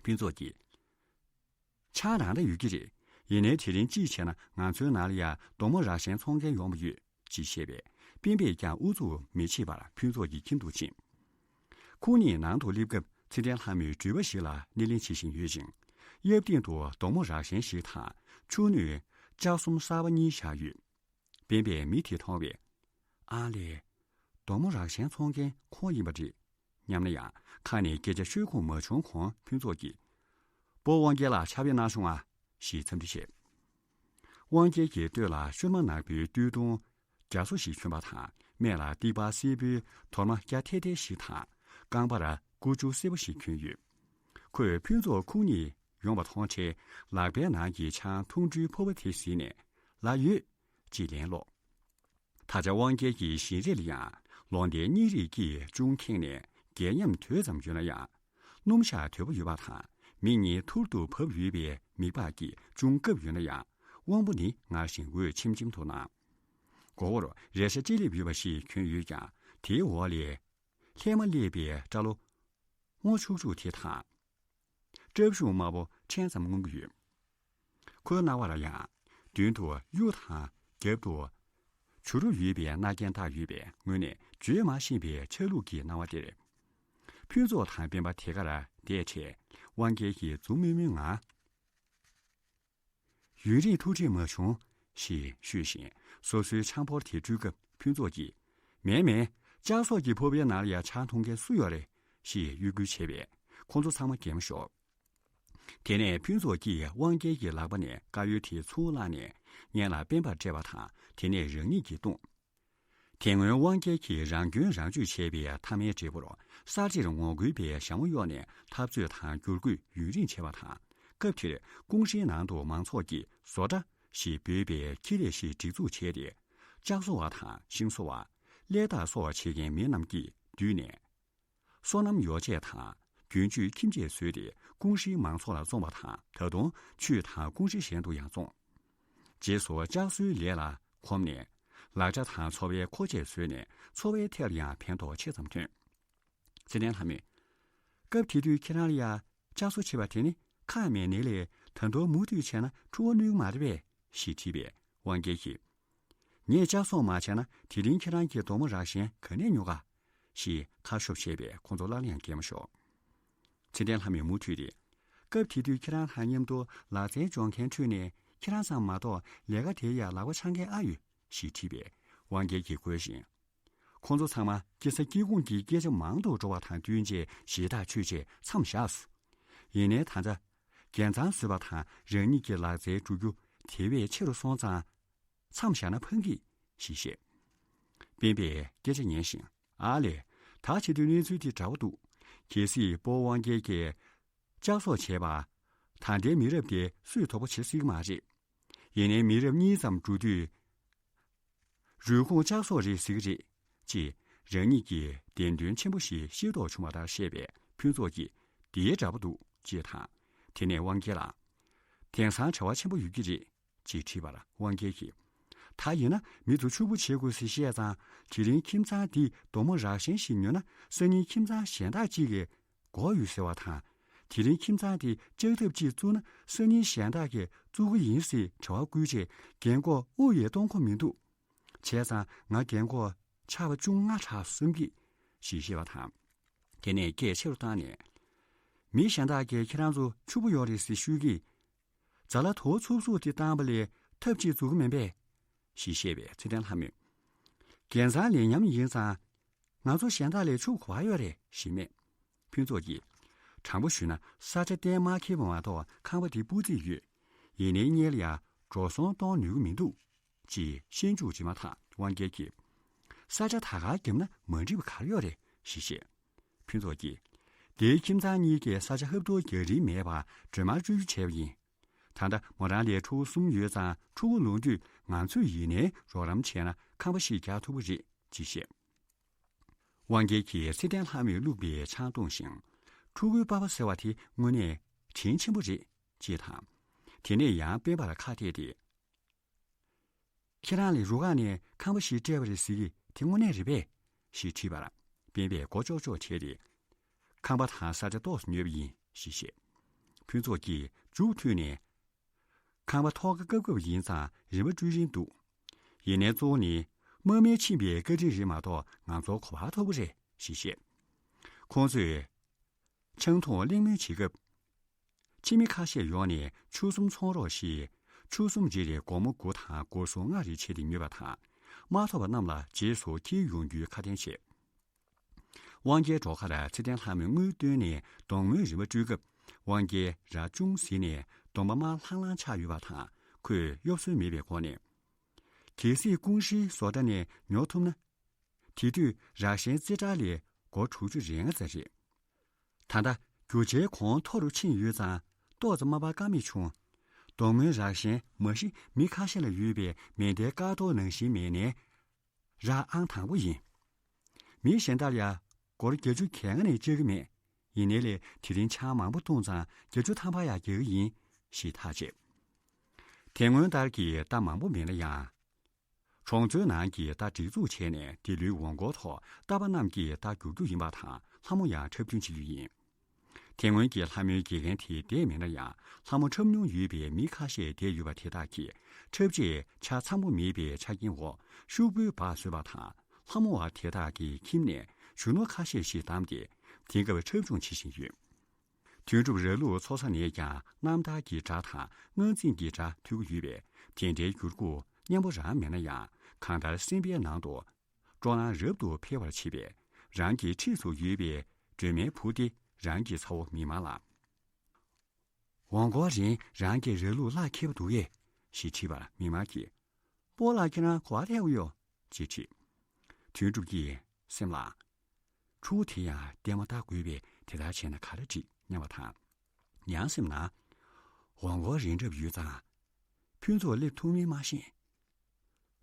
ཕུན་ཚོགས་ཀྱིས། ཆང་རང་ད་ཡོད་ཀྱི་རེད། ཡིན་ནའི་དེ་རིང་ཅིག་བྱས་ན་ང་ཚོའི་ནང་ལ་ཡར་དོག་མོ་རག་ཤན་འཚོང་མཁན་ཡོང་བ་ཡོད། ཅེས་བཤད་པས། སྤེན་པས་ཀྱང་ཨུ་ཚུགས་མི་བྱེད་པར་ཕུན་ཚོགས་ཀྱི་ཁྱིམ་དུ་ཕྱིན། ཁོང་གཉིས་ནང་དུ་སླེབས་སྐབས་ཚེ་བརྟན་ལྷ་མོས་འགྲུལ་པ་ཞིག་ལ་སྣེ་ལེན་བྱེད་བཞིན་ཡོད་ཅིང་། གཡབ་སྟེང་དུ་དོག་མོ་རག་ཤན་ཞིག་དང་ཕྱུགས་སྣོད་ལྕགས་ཟམ་གསར་པ་གཉིས་བཞག་ཡོད། སྤེན་པས་མི་དེ་མཐོང་བས། ཨ་ལས། དོག་མོ་རག་ཤན་འཚོང་མཁན་ཁོང་ཡིན་པ་རེད་སྙམ་ན་ཡང་། ཁ་ནས་སྐད་ཆ་ཤོད་ཁོམ་མ་བྱུང་གོང་ཕུན་ཚོགས་ཀྱིས། སྤོ་དབང་རྒྱལ་ལགས་ཕྱག་དཔེ་གནང་བྱུང་ཨ། ཞེས་འཚམས་འདྲི་བྱས། དབང་རྒྱལ་གྱི་སྟོད་ལ་ཤུར་མ་ནག་པོའི་སྟོད་ཐུང་རྒྱ་མཚོ་ཞིག་གྱོན་པ་དང་། སྨད་ལ་ཏི་པ་སེར་པོའི་དོར་མ་རྒྱ་ཐལ་ཐལ་ཞིག་དང་། རྐང་པར་སྐུ་ཆུ་སེར་པོ་ཞིག་གྱོན་ཡོད། ཁོས་ཕུན་ཚོགས་ཁོང་གཉིས་ཡོང་བ་མཐོང་འཕྲལ། ལག་པའི་ནང་གི་ཆང་འཐུང་འཕྲུལ་ཕོར་པ་དེ་གཟིགས་ནས། ལགས་ཡོད། ཅེས་ལན་སློག། ད་ཆ་དབང་རྒྱལ་གྱི་བཞིན་རས་ལ་ཡང་ལོ་ཟླའི་གཉིད་རིས་ཀྱིས་ཅུང་ཁེངས་ནས། སྒལ་ཉམས་དོད་ཙམ་ཡོད་ན་ཡང་། སྣུམ་ཞག་དོད་པོ་ཡོད་པ་དང་། མིག་གཉིས་ཐུར་དུ་བབས་ཡོད་པའི་མིག་པགས་ཀྱིས་ཅུང་བཀབ་ཡོད་ན་ཡང་། དབང་པོ་ནི་ངར་ཞིང་འོད་ཆེམ་ཆེམ་དུ་སྣང་། མགོ་བོར་རས་ཤ་ལྕེ་ལེབ་ཡོད་པ་ཞིག་གྱོན་ཡོད་ཀྱང་། དེའི་འོག་ལས་ལྷས་མ་སླེབས་པའི་སྐྲ་ལོ་སྔོ་ཕྱུག་ཕྱུག་དེ་དང་། སྐྲ་གཞུང་དམར་པོ་ཕྲན་ཙམ་མངོན་གྱི་ཡོད། ཁོའི་རྣ་བ་ལ་ཡང་མདུན་དུ་གཡུ་དང་རྒྱབ་ཏུ་བྱུ་རུ་ཡོད་པའི་རྣ་རྒྱན་བཏགས་ཡོད་པས། དངོས་གནས་བརྗོད་མ་ཤེས་པའི་ཆ་ལུགས་ཀྱི་སྣང་བ་སྟེར། ཕུན་ཚོགས་དང་སྤེན་པ་དེ་གར་བསྡད་འཕྲལ། དབང་རྒྱལ་གྱིས་མཛུབ་མོ་མོའི་ངང་། ཡུན་རིང་ཐུགས་ཁྲལ་མ་བྱུང་། ཞེས་ཞུས་ཤིང་སོ་སོའི་ཆང་ཕོར་དེ་སྤྲུལ་སྐབས། ཕུན་ཚོགས་ཀྱིས། མེད་མེད། ལྕགས་སོགས་ཀྱི་ཕོར་པའི་ནང་ལ་ཡང་ཆང་འཐུང་མཁན་སུ་ཡོད་རེད། ཞེས་གཡོ་སྒུལ་བྱས་པས། ཁོང་ཚོ་ཚང་མ་གད་མོ་ཤོར། དེ་ནས་ཕུན་ཚོགས་ཀྱིས་དབང་རྒྱལ་གྱི་ལག་པ་ནས་དཀར་ཡོལ་དེ་ཚུར་བླངས་ནས་སྙན་ལ་སྤེན་པར་སྤྲད་པ་དང་། དེ་ནས་རང་ཉིད་ཀྱིས་བཏུང་། དེ་སྔོན་དབང་རྒྱལ་གྱིས་རང་སྐྱོན་རང་བརྗོད་བྱས་པའི་མཐའ་མའི་འབྲས་བུར། གསར་བརྗེར་ངོ་རྒོལ་པའི་ཞྭ་མོ་གཡོགས་ནས་འཐབ་རྩོད་དང་བསྒྱུར་བཀོད་ཡུན་རིང་བྱས་པ་དང་། སྐབས་དེར་ཀུང་ཧྲེའི་ནང་དུ་མང་ཚོགས་ཀྱིས་བཟོ་གྲྭ་ཞེས་འབོད་པའི་ཁྱི་ལས་ཤིག་སྒྲིག་འཛུགས་བྱས་ཏེ། ལྕགས་བཟོ་བ་དང་ཤིང་བཟོ་བ། ཀླད་རྟགས་བཟོ་བ་བྱེད་མཁན་མི་རྣམས་ཀྱིས་བསྡུས་ནས། སོ་ནམ་ཡོ་བྱད་དང་རྒྱུན་སྤྱོད་ཁྱིམ་ཆས་བཟོས་ཏེ་ཀུང་ཧྲེའི་མང་ཚོགས་ལ་བཙོང་བ་དང་། ད་དུང་ཆུས་དང་ཀུང་ཧྲེ་གཞན་དུ་ཡང་བཙོང་། རྗེས་སུ་ལྕགས་བཟོའི་ལས་ལ་གོམས་ནས། ལག་ཆ་དང་འཚོ་བའི་མཁོ་ཆས་བཟོས་ནས་འཚོ་བའི་ཐད་ལ་ཡང་ཕན་ཐོགས་ཆེ་ཙམ་ཐོན། ཚེ་བརྟན་ལྷ་མོས། སྐབས་དེ་དུས་ཁྱེད་རང་ལ་ཡ་ལྕགས་བཟོ་བྱེད་པ་དེ་ནི་ཁག་མེད་ནའི་ལས། ད་དུང་མུ་མཐུད་བྱས་ན་ཕྲུ་གུ་གནོད་ཀྱི་མ་རེད་པས། ཞེས་དྲིས་པས། དབང་རྒྱལ་གྱིས། ངས་ལྕགས་བཟོ་མ་བྱས་ན་དེ་རིང་ཁྱེད་རང་གིས་དོག་མོ་རག་ཤན་ག་ནས་ཉོ་ག་ཞེས་ཁ་ཤོབ་བྱས་པས། ཁོང་ཚོ་སླར་ཡང་གད་མོ་ཤོར། ཚེ་བརྟན་ལྷ་མོས་མུ་མཐུད་དེ། སྐབས་དེ་དུས་ཁྱེད་རང་དང་མཉམ་དུ་ལག་རྩལ་སྦྱོང་མཁན་ཁྲོད་ནས་ཁྱེད་རང་ཙམ་མ་གཏོགས་ལས་ཀ་དེར་ཡང་ལག་པ་འཆང་མཁན་ཨ་ཡོད་ཞེས་དྲིས་པས། དབང་རྒྱལ་གྱིས་དགོད་བཞིན། ཁོང་ཚོ་ཚང་མ་སྐྱེ་ས་སྐྱེ་ཁུངས་ཀྱི་སྐད་ཆ་མང་དུ་འགྲོ་བ་དང་བསྟུན་རྗེས་ཞེ་དྲག་ཆོས་བྱས་མཚམས་བཞག་སོང་། ཡིན་ནའི་ད་ལྟ་རྒྱལ་མཚམས་བཟོས་པ་དང་རང་ཉིད་ཀྱི་ལག་རྩལ་འགྲོ་རྒྱུ་དེ་བས་ཆེ་རུ་སོང་ཙང་། མཚམས་བཞག་ན་ཕངས་གི་ཞེས་བཤད། སྤེན་པས་སྐད་ཆ་ཉན་ཞིང་། ཨ་ལས། ད་བྱེད་དུས་གནས་ཚུལ་དེ་འདྲ་བོ་འདུག་གལ་སྲིད་སྤོ་བོ་དབང་རྒྱལ་གྱིས་ལྕགས་སོགས་བྱས་པ། ད་ལྟའི་མི་རབས་དེ་སུས་དོགས་པ་བྱེད་སྲིད་ཀྱི་མ་རེད། ཡིན་ནའི་མི་རབས་གཉིས་ཙམ་འགྲོ་དུས། རུས་ཁུངས་ལྕགས་སོགས་རེད་ཟེར་གྱི་རེད། ཅེས་རང་ཉིད་ཀྱིས་བདེན་དོན་ཆེན་པོ་ཞིག་ཤེས་རྟོགས་བྱུང་བ་ལྟར་བཤད་པས། ཕུན་ཚོགས་ཀྱིས། དེའི་འདྲ་པོ་འདུག་ཅེས་དང་། དེ་ནས་དབང་རྒྱལ་ལ། དེང་སང་བྲེལ་བ་ཆེན་པོ་ཡོད་ཀྱི་རེད། ཅེས་དྲིས་པར་དབང་རྒྱལ་གྱིས། ད་ཡིན་ན་མི་ཚོ་ཕྱུག་པོ་བྱེད་དགོས་ཟེར་བཤད་ཙང་། དེ་རིང་ཁྱིམ་ཚང་འདིས་སྡོང་མོ་རག་ཞན་ཞིག་ཉོས་ན། སང་ཉིན་ཁྱིམ་ཚང་གཞན་དག་ཅིག་གིས་དགོས་ཡོད་ཟེར་བ་དང་། དེ་རིང་ཁྱིམ་ཚང་དེ་ལྕགས་ཐབ་ཅིག་བཙུགས་ན། སང་ཉིན་གཞན་དག་གིས་བཙུགས་ཀྱི་ཡིན་ཟེར་བྲེལ་བ་བསྐུལ་བྱས། རྒན་གོག་དབུགས་ཡང་གཏོང་ཁོམ་མི་འདུག་བྱས་ཙང་ང་རྒན་གོག་ཆགས་པ་ཅུང་སྔ་དྲགས་བསམ་གྱིས། ཞེས་བཤད་པ་དང་། དེ་ནས་སྐད་ཆེ་རུ་བཏང་ནས། མི་གཞན་དག་གིས་ཁྱེད་རང་ཚོ་ཕྱུག་པོ་ཡོད་རེད་ཟེར་ཤོད་ཀྱིས། རྫ་ལ་དོ་ཚུབ་ཚུབ་དེ་བཏང་པ་ལས་ཐབ་ཅིག་འཛུགས་ཀྱི་མིན་པས། ཞེས་བཤད་པས་ཚེ་བརྟན་ལྷ་མོས། རྒན་ཚང་ལས་ཉམས་ཡིན་ཙང་། ང་ཚོ་གཞན་དག་ལས་ཕྱུག་ག་པར་ཡོད་རེད་ཞེས་སྨྲས། ཕུན་ཚོགས་ཀྱིས། དྲང་པོ་ཞུས་ན་ས་ཆ་གཏན་མ་འཁེལ་བ་མ་གཏོགས་ཁང་པ་དེ་སྤུས་ཚད་ཡོད། ཡིན་ནའི་སྔོན་ལ་ཡང་འགྲོ་སོང་གཏོང་ནུས་ཀྱི་མི་འདུག་ཅེས་ཤན་ཆུ་བྱེད་མ་ཐག་དབང་རྒྱལ་གྱིས། ས་ཆ་ད་ག་བརྒྱབ་ན་མ་འགྲིག་པ་ག་རེ་ཡོད་རེད་ཞེས་བཤད། ཕུན་ཚོགས་ཀྱིས། དེའི་ཁྱིམ་ཚང་གཉིས་ཀས་ས་ཆ་ཧབ་ཐོབ་རྒྱག་རིན་མེད་པར་སྒྲོལ་མ་སྤྲོད་རྒྱུ་བྱས་པ་ཡིན། ད་ལྟ་མོ་རང་ལ་ཕྲུ་གུ་གསུམ་ཡོད་ཙང་། ཕྲུ་གུ་ལོན་དུས་ང་ཚོས་ཡིན་ནའི་རོགས་རམ་བྱས་ན་ཁང་པ་ཞིག་རྒྱག་ཐུབ་ཀྱི་རེད་ཅེས་བཤད། དབང་རྒྱལ་གྱིས་ཚེ་བརྟན་ལྷ་མོས་བླུགས་པའི་ཆང་བཏུང་ཞིང་། ཕྲུ་གུའི་པ་ཕ་ཟེར་བ་དེ་དངོས་གནས་དྲིན་ཆེན་པོ་རེད། ཅེས་དང་། དེ་ནས་ཡང་སྤེན་པ་ལ་ཁ་གཏད་དེ། ཁྱེད་རང་ལ་རུ་ཁག་ནས་ཁང་པ་ཞིག་སྤྲད་པ་རེད་ཟེར་གྱི་དེ་དངོས་གནས་རེད་པས། ཞེས་དྲིས་པར། སྤེན་པས་མགོ་ལྕོག་ལྕོག་བྱས་ཏེ། ཁང་པ་དང་ས་ཆ་ཏོག་ཙམ་ཉོས་པ་ཡིན་ཞེས་བཤད། ཕུན་ཚོགས་ཀྱིས་མཇུག་མཐུད་ནས། ཁང་པ་ཐོག་ཁ་སྐབས་སྐབས་ཡིན་ཙང་རིན་པ་སྤྲོད་རིན་འདུག་ཡིན་ནའི་གཙོ་བོ་ནི་དམག་མིའི་ཁྱིམ་པའི་བཀའ་དྲིན་རེད་མ་གཏོགས་ང་ཚོར་གོ་བ་ཐོབ་ཀྱི་རེད་ཞེས་བཤད། ཁོང་ཚོས་ཆང་འཐུང་གླེང་མོལ་བྱེད་སྐབས། ཕྱི་མི་ཁ་ཤས་ཡོང་ནས་ཆུ་གསུམ་འཚོང་རོགས་ཞེས། ཆུ་གསུམ་རེ་ལ་སྒོར་མོ་དགུ་དང་སྒོར་སུམ་ལྔ་རེ་བྱས་ཏེ་ཉོས་པ་དང་། མ་ཐོབ་པ་རྣམས་ལ་རྗེས་སུ་འཁྱེར་ཡོང་རྒྱུའི་ཁ་དན་བྱས། དབང་རྒྱལ་འགྲོ་ཁར་ཚེ་བརྟན་ལྷ་མོས་དངུལ་བཏོན་ནས་སྡོང་མོའི་རིན་པ་སྤྲོད་སྐབས། དབང་རྒྱལ་ར་ཅུང་ཟད་ནས་གདོང་པ་དམར་ལྷང་ལྷང་ཆགས་ཡོད་པ་དང་། ཁོས་གཡོ་ཟོལ་མེད་པའི་སྒོ་ནས། གལ་སྲིད་ཀུང་ཧྲེའི་བཟོ་གྲྭ་ནས་ཉོ་ཐུབ་ན། དེ་དུས་རག་ཞན་རྩེ་གྲས་ལས་སྒོར་དྲུག་ཅུ་རེ་ལྔ་ཙམ་རེད། ད་ལྟ་རྒྱུ་ཆའི་གོང་མཐོ་རུ་ཕྱིན་ཡོད་ཙང་ཏོག་ཙམ་མ་པ་ཀ་མེད་བྱུང་། སྡོང་མོའི་རག་ཞན་མ་གཞི་མི་ཁ་ཤས་ལ་ཡོད་པའི་མེ་མདའི་དཀར་གཏོར་ནང་བཞིན་མེད་ནའི། རག་ཨང་དང་པོ་ཡིན། མི་གཞན་དག་ལ་ཡང་སྒོར་བརྒྱད་ཅུ་གྱ་ལྔ་ནས་བཅག་གི་མེད། ཡིན་ནའི་ལས་དེ་རིང་ཆང་མང་པོ་བཏུངས་ཙང་བརྒྱད་ཅུ་ཐམ་པ་ཡང་རྒྱག་གི་ཡིན། ཞེས་ཐག་བཅད། དེ་སྔོན་ལྟར་གྱི་རྟ་མང་པོ་མེད་ན་ཡང་། གྲོང་ཚོའི་ནང་གི་རྟ་སྒྲིག་འཛུགས་བྱས་ནས་འདི་ལོའི་འོང་སྐོར་ཐོག་རྟ་པ་རྣམས་ཀྱིས་རྟ་རྒྱུག་རྒྱུ་ཡིན་པ་དང་། ལྷ་མོ་ཡང་འཁྲབ་སྟོན་བྱེད་རྒྱུ་ཡིན། དེ་སྔོན་གྱི་ལྷ་མོའི་དགེ་རྒན་དེ་བསྡད་མེད་ན་ཡང་། ལྷ་མོ་འཁྲབ་མྱོང་ཡོད་པའི་མི་ཁ་ཤས་བསྡད་ཡོད་པ་དེ་དག་གིས་འཁྲབ་རྗེས་ཆ་ཚང་པོ་མེད་པའི་ཆ་རྐྱེན་འོག་ཤོག་བུའི་སྦག་བཟོས་པ་དང་། ལྷ་མོ་བ་དེ་དག་གི་ཁྱིམ་ནས་གཞོན་ནུ་ཁ་ཤས་ཤིག་བདམས་ཏེ་དེང་སྐབས་འཁྲབ་སྦྱོང་བྱེད་བཞིན་ཡོད། དོན་གྲུབ་ར་ལུག་འཚོ་ས་ནས་ཀྱང་རྣམ་ཐར་གྱི་སྒྲ་དང་ངག་འཛིན་གྱི་སྒྲ་ཐོས་ཀྱི་ཡོད་པས། དེ་འདྲའི་འགྱུར་ཁུག་སྙན་པོ་རང་མེད་ན་ཡང་། གང་ལྟར་སེམས་པའི་ནང་དུ་སྤྲོ་སྣང་རབ་ཏུ་འཕེལ་བར་བྱེད་པས། རང་གི་འཁྲིས་སུ་ཡོད་པའི་སྒྲོལ་མའི་བུ་དེ་རང་གི་ཚ་བོ་མི་མང་ལགས། འོང་སྐོར་རིང་རང་གི་ར་ལུག་གླ་འཁེལ་བ་འདུག་གས། ཞེས་དྲིས་པར་མི་མང་གིས། སྤོ་ལགས་ཁྱེད་རང་ག་པར་ཐད་ཀྱི་ཡོད། ཅེས་དྲིས། དོན་གྲུབ་ཀྱིས་སེམས་ལ། ཕྲུ་གུ་དེ་ཡང་ལྟད་མོ་ལྟ་དགོས་པས་དེ་ལྟར་བྱས་ན་ག་རེ་འགྲིག་སྙམ་པ་དང་། ཡང་སེམས་ན། འོང་སྐོར་རིང་རབ་ཡོད་ཙང་། ཕུན་ཚོགས་སླེབས་ཐུབ་མིན་མ་ཤེས།